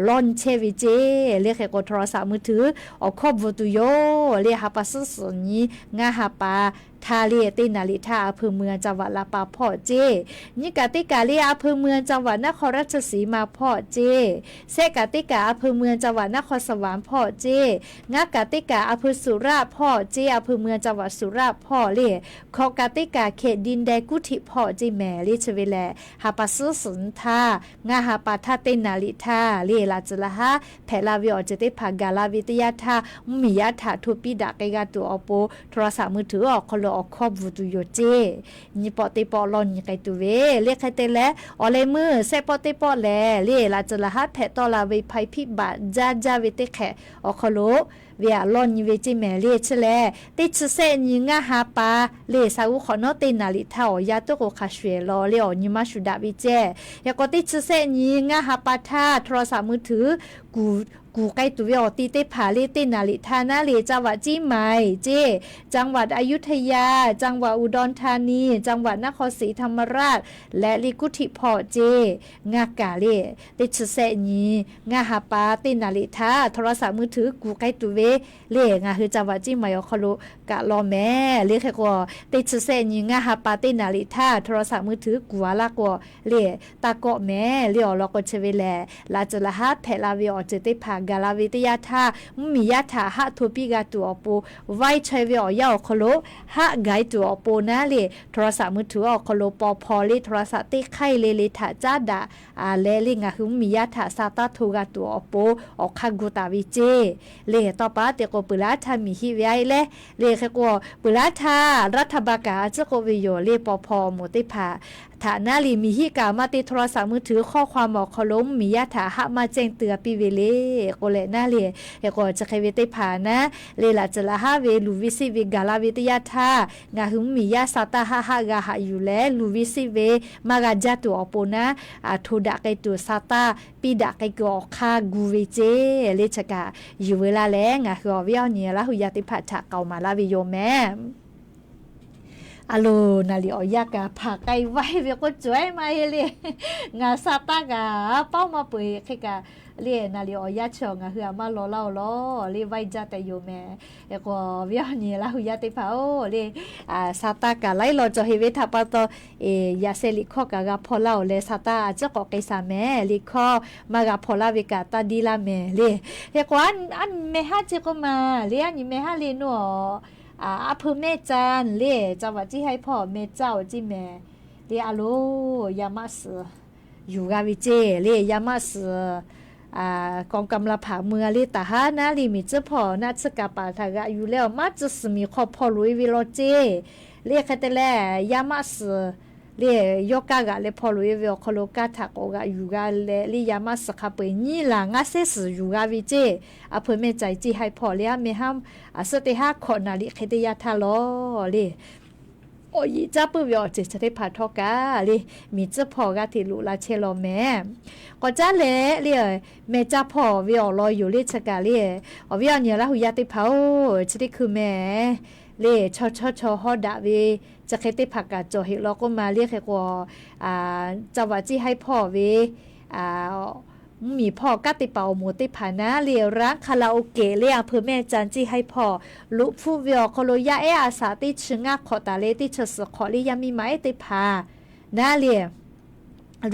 lawˇ nyi chehˇ ve ceˇ le. Hk'e k'o, โทรศัพท์มือถือ awˬ hkawˇ bvuhˬ tuˬ yoˬ le. Ha pa suhˉ suhˍ nyi ngaˇ ha pa htaˇ le teˇ naˍ riˍ htaˇ อำเภอเมือง จังหวัดลำปาง hpawˇ ceˇ. Nyiˇ kaꞈ teˇ kaꞈ le อำเภอเมือง จังหวัดนครราชสีมา hpawˇ ceˇ. Shehˆ kaꞈ teˇ kaꞈ อำเภอเมือง จังหวัดนครสวรรค์ hpawˇ ceˇ. Ngaˇ kaꞈ teˇ kaꞈ อำเภอสุราษฎร์ hpawˇ ceˇ, อำเภอเมือง จังหวัดสุราษฎร์ hpawˇ le. Hkawꞈ kaꞈ teˇ kaꞈ เขตดินแดงกรุงเทพ hpawˇ ceˇ mehˍ le. Chi ve lehˬ, ha pa suhˉ suhˍ nyi htaˇ ngaˇ ha pa htaˇ teˇ naˍ riˍ htaˇ le, laꞈ tcuhˬ laꞈ haˉ hpehꞈ la ve awˬ ceuˬ teˇ hpaˍ gaˬ la ve teˇ yanˇ htaˇ mvuhˇmiˬ yaˇ htaꞈ hto piˇ daꞈ k'ai g'a tuˬ awˬ pon โทรศัพท์มือถือ awˬ hk'aw lo awˬ hkawˇ bvuhˬ tuˬ yoˬ ceˇ. Nyiˇ pawˆ teˇ pawˆ lawˇ nyi k'ai tuˬ ve le. Hk'e te leh, awˬ leh meuˇ shehˆ pawˆ teˇ pawˆ lehˬ le, laꞈ tcuhˬ laꞈ haˉ hpehꞈ tawˆ la ve ภัยพิบัติ jaˇ jaˇ ve teˇ hk'ehꞈ awˬ hk'aw lo ve aꞈ lawˇ nyi ve ceˇ mehˍ le. Chi lehˬ, teˇ chi shehˆ nyi ngaˇ ha pa le, saˍ g'uˇ hk'awꞈ nawˉ teˇ naˍ riˍ htaˇ awˬ yanˇ toˉ k'o hk'a shuˍ eˬ law le, awˬ nyi maˇ shuˍ daꞈ ve ceˇ. Hk'e k'o, teˇ chi shehˆ nyi ngaˇ ha pa htaˇ โทรศัพท์มือถือ kuˬ k'ai tuˬ ve awˬ ti teˇ hpaˍ le teˇ naˍ riˍ htaˇ naˉ le, จังหวัดเชียงใหม่ ceˇ, จังหวัดอยุธยา จังหวัดอุดรธานี จังหวัดนครศรีธรรมราช leh le กรุงเทพ hpawˇ ceˇ. Ngaˇ kaꞈ le, teˇ chi shehˆ nyi ngaˇ ha pa teˇ naˍ riˍ htaˇ โทรศัพท์มือถือ kuˬ k'ai tuˬ ve le, ngaˬ hui จังหวัดเชียงใหม่ awˬ hk'aw lo kaꞈ law mehˍ le. Hk'e k'o, teˇ chi shehˆ nyi ngaˇ ha pa teˇ naˍ riˍ htaˇ โทรศัพท์มือถือ kuˬ a laˇ k'o le, taˇ kawˆ mehˍ le. Awˬ lawn k'o chi ve lehˬ, laꞈ tcuhˬ laꞈ haˉ hpehꞈ la ve awˬ ceuˬ teˇ hpaˍ gaˬ la ve teˇ yanˇ htaˇ mvuhˇmiˬ yaˇ htaꞈ haˆ hto piˇ g'a tuˬ awˬ pon, vaiˇ chaweh ve awˬ yanˇ awˬ hk'aw lo haˆ gaˬ e tuˬ awˬ pon naˉ le, โทรศัพท์มือถือ awˬ hk'aw lo paw hpaw le โทรศัพท์ teˇ hk'aiˇ le le htaꞈ caˉ daꞈ leh le, ngaˬ hui mvuhˇmiˬ yaˇ htaꞈ sa taˇ hto g'a tuˬ awˬ pon awˬ hk'aˇ gu taˍ ve ceˇ. Le tawˇ pa te k'o, peuˬ laˉ htaˇ miˬ hiˆ ve a e leh le. Hk'e k'o, peuˬ laˉ htaˇ รัฐบาล kaꞈ a ciˉ k'oˆ ve yoˬ le, paw hpaw awˬ moˍ teˇ hpaˍ htaꞈ naˉ le miˬ hiˆ kaꞈ maˇ te โทรศัพท์มือถือ ข้อความ awˬ hk'aw lo mvuhˇmiˬ yaˇ htaꞈ haˆ maˇ แจ้งเตือน piˇ ve le k'oˆ leh naˉ le. Hk'e k'o, chi hk'e ve teˇ hpaˍ naˉ le, laꞈ tcuhˬ laꞈ haˉ ve luˬ ve siˆ ve gaˬ la ve teˇ yanˇ htaˇ ngaˬ hui mvuhˇmiˬ yaˇ sa taˇ haˆ haˆ g'a haꞈ yuˬ leh, luˬ ve siˆ ve maˇ g'a jaˇ tuˬ awˬ pon naˉ, hto daꞈ k'ai tuˬ sa taˇ piˇ daꞈ k'ai kuiˬ awˬ hk'aˇ gu ve ceˇ le. Chi kaꞈ yuˬ veu laˇ leh, ngaˬ hui awˬ viˉ awˬ nyi Laˇ hu yaˇ teˇ hpaˍ htaꞈ k'aoˍ maˍ laˇ ve yoˬ mehˍ. A loˬ, naˍ liꞈ awˬ yanˇ kaꞈ hpanˍ k'ai vaˇ ve k'oˆ cawˬ e maˇ heˆ le. Ngaˬ sa taˇ kaꞈ paoˉ maˇ peuˬ hk'e kaꞈ le, naˍ liꞈ awˬ yanˇ chi ngaˬ hui a maˇ law laˇ-oˬ lawˬ le, vaˇ jaˇ tehꞈ yoˬ mehˍ. Hk'e k'o, viˉ awˬ nyi Laˇ hu yaˇ teˇ hpaˍ-oˬ le, sa taˇ kaꞈ laiˉ law cawˬ heꞈ ve htaꞈ pa taw, yaꞈ sheh liꞈ hkawˇ kaꞈ g'a hpaw laˇ-oˬ leh, sa taˇ a ciˉ k'awꞈ k'ai shaˍ mehˍ. Liꞈ hkawˇ maˇ g'a hpaw laˇ ve kaꞈ taˇ diˇ laˇ mehˍ le. Hk'e k'o, a nyi meh haˉ chi k'oˆ ma le, a nyi meh haˉ le naˇ-oˬ, อำเภอแม่จันทน์ le, จังหวัดเชียงราย hpawˇ แม่จันทน์ awˬ ceˇ mehˍ le. A loˬ, yaˇ maˆ suhˍ yuˬ g'a ve ceˇ le, yaˇ maˆ suhˍ กองกำลังผาเมือง le, taˍ haˉ naˉ le, miˬ tcuhˉ hpawˇ naˆ tsuhˇ kaˍ paˍ htaꞈ g'aꞈ yuˬ leh, awˬ maˉ tcuh suhˍ miˬ hk'aw hpaw loꞈ e ve law ceˇ Le hk'e te leh, yaˇ maˆ suhˍ le yawˇ kaˇ g'aꞈ leh hpaw loꞈ e ve awˬ hk'aw lo kaˇ htaꞈ k'awꞈ g'aꞈ yuˬ g'a leh, le yaˇ maˆ suhˍ hk'a peu-eˬ nyiˇ laˬ ngaˇ sehˉ suhˍ yuˬ g'a ve ceˇ. A peu-eˬ mehˇ ca ciˇ haiˉ hpawˇ le aˉ meh haˉ, a suhˉ teˇ haˉ hkawꞈ naˍ riꞈ hk'e teˇ yanˇ htaˇ lawˬ le, awˬ yeꞈ caˉ puiˉ ve awˬ ceuˬ chi teˇ hpaˍ htawˇ kaꞈ le, miˬ tcuhˉ hpawˇ g'aˇ hteꞈ loꞈ la chehˇ law mehˍ. K'awꞈ caˉ leh le, mehˬ caˇ hpawˇ ve awˬ lawn yoˬ le chi kaꞈ le, awˬ viˉ awˬ nyi Laˇ hu yaˇ teˇ hpaˍ-oˬ, chi teˇ hkui mehˍ le, chaw chawˇ chaw hawˉ daꞈ ve chi hk'e teˇ hpaˍ kaꞈ cawˬ heꞈ law k'oˆ ma le. Hk'e k'o, caˇ vaꞈ ciˇ haiˉ hpawˇ ve mvuhˇmiˬ hpawˇ kanˉ te paˍ awˬ moˍ teˇ hpaˍ naˉ le, ร้านคาราโอเกะ le a peu-eˬ mehˇ ca ciˇ haiˉ hpawˇ loꞈ hpfuhˆ ve awˬ hk'aw lo yaˇ ehˉ a shaꞈ teˇ chi ngaˇ hk'awꞈ taˍ leh teˇ chi suhˍ hk'awꞈ le yaˇ miˇ ma ehˉ teˇ hpaˍ naˉ le,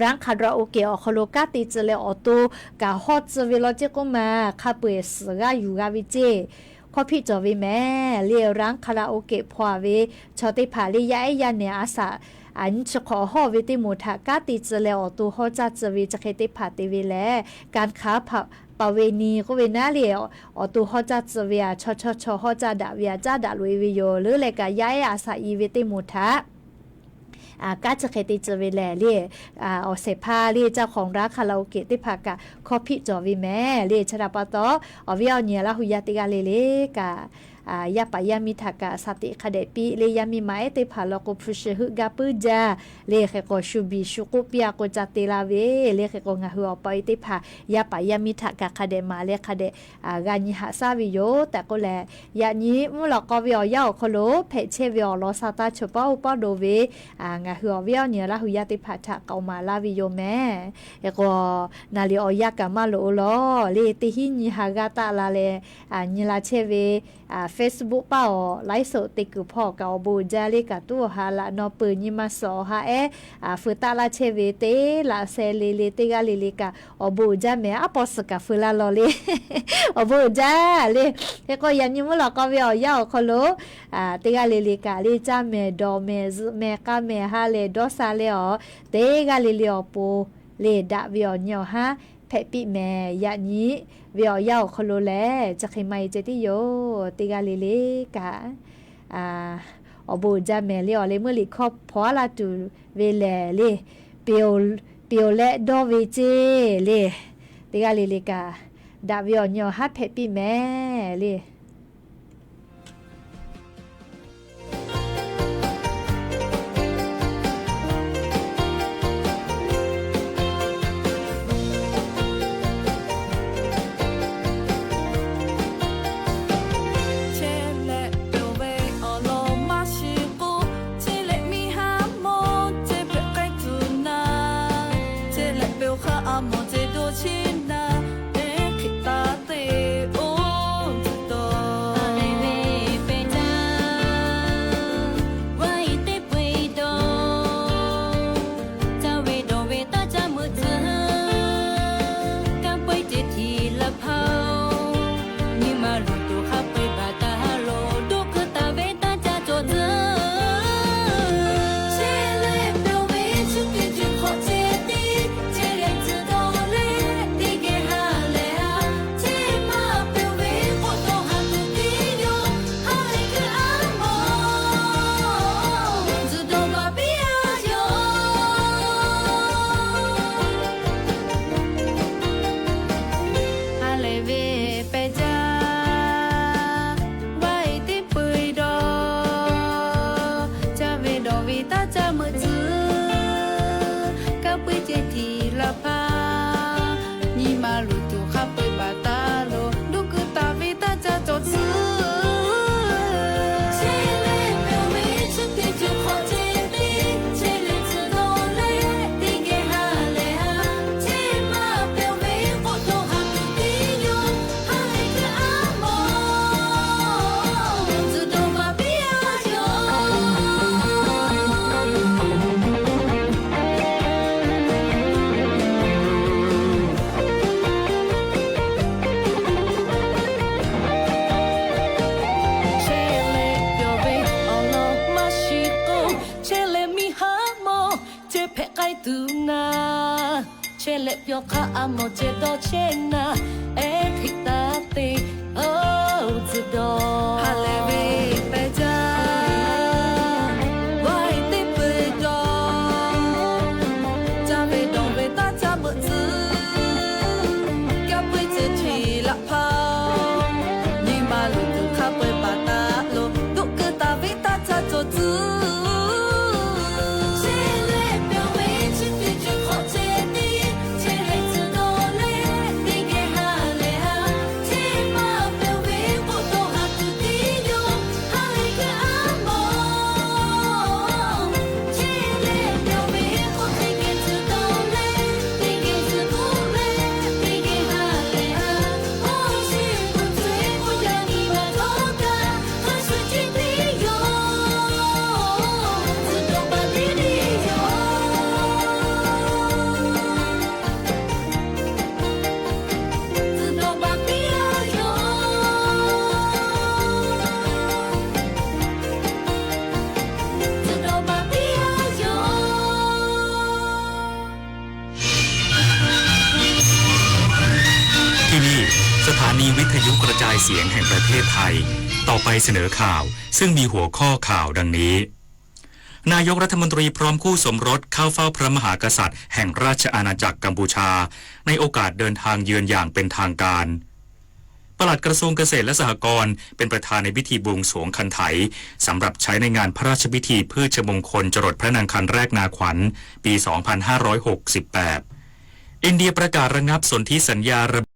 ร้านคาราโอเกะ awˬ hk'aw lo kanˉ te tcuh leh awˬ to kaꞈ hawˇ tcuh ve law ceˇ k'oˆ ma, hk'a peu-eˬ suhˍ g'aˇ yuˬ g'a ve ceˇ. Hkawˇ hpiˆ cawˬ ve mehˍ le, ร้านคาราโอเกะ hpawˇ a ve chaw teˇ hpaˍ le yaˇ ehˉ yaˇ nehˬ a shaꞈ nyiˇ chi hk'awꞈ hawˇ ve teˇ moˍ htaꞈ kanˉ te tcuh leh awˬ to hawˇ caˇ tcuh ve chi hk'e teˇ hpaˍ te ve lehˬ, การค้าประเวณี k'oˆ ve naˉ le, awˬ to hawˇ caˇ tcuh ve a chaw chawˇ chaw hawˇ caˇ daꞈ ve a caˉ daꞈ loꞈ e ve yoˬ. Leuˉ leh kaꞈ yaˇ ehˉ a shaꞈ i ve teˇ moˍ htaꞈ kanˉ chi hk'e te tcuh ve lehˬ le, awˬ shehˍ hpaˇ le เจ้าของร้านคาราโอเกะ teˇ hpaˍ kaꞈ hkawˇ hpiˆ cawˬ ve mehˍ le. Chi htaꞈ pa taw, awˬ viˉ awˬ nyi Laˇ hu yaˇ teˇ g'aˇ le le kaꞈ, yaˇ paˍ yaˇ miˇ htaꞈ kaꞈ shaˍ tiꞈ hk'a dehꞈ piˇ le, yaˇ miˇ ma ehˉ teˇ hpaˍ law k'o hpu shi heuˆ gaˇ puiˉ jaˇ le. Hk'e k'o shu biˬ shu k'oˆ piˇ a k'o ca te la ve le. Hk'e k'o ngaˬ hui awˬ pa e teˇ hpaˍ yaˇ paˍ yaˇ miˇ htaꞈ kaꞈ hk'a dehꞈ maˍ leh hk'a dehꞈ g'a nyi haꞈ shaˉ ve yoˬ tehꞈ k'oˆ leh, yaꞈ nyi mvuhˇ lawꞈ k'aw ve awˬ yanˇ awˬ hk'aw lo hpehꞈ chehˇ ve awˬ lawn sha taˇ chawˬ paˉ oˇ pawˇ do ve ngaˬ hui awˬ viˉ awˬ nyi Laˇ hu yaˇ teˇ hpaˍ htaꞈ k'aoˍ maˍ laˇ ve yoˬ mehˍ. Hk'e k'o, naˍ liˍ awˬ yanˇ kaꞈ maˇ loꞈ-o lawˬ le, teˇ hinˉ nyi ha g'aˇ taˆ la leh nyi la chehˇ ve Facebook paˇ awˬ ไลฟ์สด te kuiˬ hpawˇ kaꞈ awˬ bon uiˍ jaˇ le kaꞈ tuˉ awˬ ha laꞈ naw peuˬ nyi ma suhˍ awˬ ha ehˉ feu taˆ laˇ chehˇ ve teˇ laꞈ sheh le le teˇ g'aˇ le le kaꞈ awˬ bon uiˍ jaˇ mehˍ. Aˉ paw suhˍ kaꞈ feu laˇ law le, awˬ bon uiˍ jaˇ le. Hk'e k'o yaꞈ nyi mvuhˇ lawꞈ k'aw ve awˬ yanˇ awˬ hk'aw lo teˇ g'aˇ le le kaꞈ le caˇ mehˍ dawˬ mehˍ zuhꞈ mehˍ k'a mehˍ ha lehˬ dawˇ sha leh awˬ teˇ g'aˇ le le awˬ pon le daꞈ ve awˬ nyi awˬ haˉ hpehꞈ piˇ mehˍ. Yaꞈ nyi ve awˬ yanˇ awˬ hk'aw lo lehˬ chi hk'e maˇ e ceh tiˉ yoˬ. Teˇ g'aˇ le le kaꞈ awˬ bon uiˍ jaˇ mehˍ le. Awˬ leh meuˇ liꞈ hkawˇ hpaw aˉ laˇ tuˬ ve lehˬ le, peˬ oˬ leh dawˇ ve ceˇ le. Teˇ g'aˇ le le kaꞈ daꞈ ve awˬ nyi awˬ haˉ hpehꞈ piˇ mehˍ le. Chehˇ leh peuˬ ve awˬ lawn maˇ shiˍ k'o, chehˇ leh miˇ haˉ mawˇ ceh hpehꞈ k'ai tuˬ naˍ, chehˇ leh peuˬ hk'aˇ a mawˬ ceh dawˇ chehˇ naˍ, ehˉ Hkriꞈ taˇ te oˇ tuˬ dawˬ. Aˬ leh ve pehˬ caˇ, vaˇ e teˇ peu-eˬ dawˬ, caˇ ve dawˬ ve taˇ caˇ meuꞈ tcuh, kanˇ peu-eˬ ceh htiˍ la hpaˇ-oˬ, nyi ma luˬ tuˬ hk'a peu-eˬ baˬ taˍ lo, doˇ keu taˍ ve taˇ caˇ cawˬ tcuh. Chehˇ leh peuˬ ve chi teˇ ceuˬ hk'awꞈ ceh tiˉ, chehˇ leh tcuh dawˬ leh teˇ geh ha lehˬ a, chehˇ maˇ peuˬ ve k'oˆ dawˬ ha tuˬ teˇ yawˇ, ha lehˬ keu aˉ mawˬ tcuh dawˬ baˬ piˇ a yoˬ. Ha lehˬ ve pehˬ caˇ, vaˇ e teˇ peu-eˬ dawˬ, caˇ ve dawˬ ve taˇ caˇ meuꞈ tcuh, kanˇ peu-eˬ ceh htiˍ la hpaˇ, nyi ma luˬ tuˬ hk'a peu-eˬ baˬ taˍ lo, doˇ keu taˍ ve taˇ caˇ cawˬ tcuh. Chehˇ leh peuˬ ve chi teˇ ceuˬ hk'awꞈ ceh tiˉ, chehˇ leh tcuh dawˬ leh teˇ geh ha lehˬ a, chehˇ maˇ peuˬ ve k'oˆ dawˬ ha tuˬ teˇ yawˇ, ha lehˬ keu aˉ mawˬ tcuh dawˬ baˬ piˇ a yoˬ. Chehˇ leh peuˬ ve awˬ lawn maˇ shiˍ k'o, chehˇ leh miˇ haˉ mawˇ ceh hpehꞈ k'ai tuˬ naˍ, chehˇ leh peuˬ hk'aˇ a mawˬ ceh dawˇ chehˇ naˍ, ehˉ Hkriꞈ taˇ te oˇ tcuh dawˬ. Ha lehˬ ve pehˬ caˇ, สถานีวิทยุกระจายเสียงแห่งประเทศไทย ต่อไปเสนอข่าว ซึ่งมีหัวข้อข่าวดังนี้ นายกรัฐมนตรีพร้อมคู่สมรสเข้าเฝ้าพระมหากษัตริย์แห่งราชอาณาจักรกัมพูชา ในโอกาสเดินทางเยือนอย่างเป็นทางการ ปลัดกระทรวงเกษตรและสหกรณ์เป็นประธานในพิธีบวงสรวงคันไถ สำหรับใช้ในงานพระราชพิธีพฤชมงคลจรดพระนางคันแรกนาขวัญ ปี สองพันห้าร้อยหกสิบแปด อินเดียประกาศระงับสนธิสัญญาระ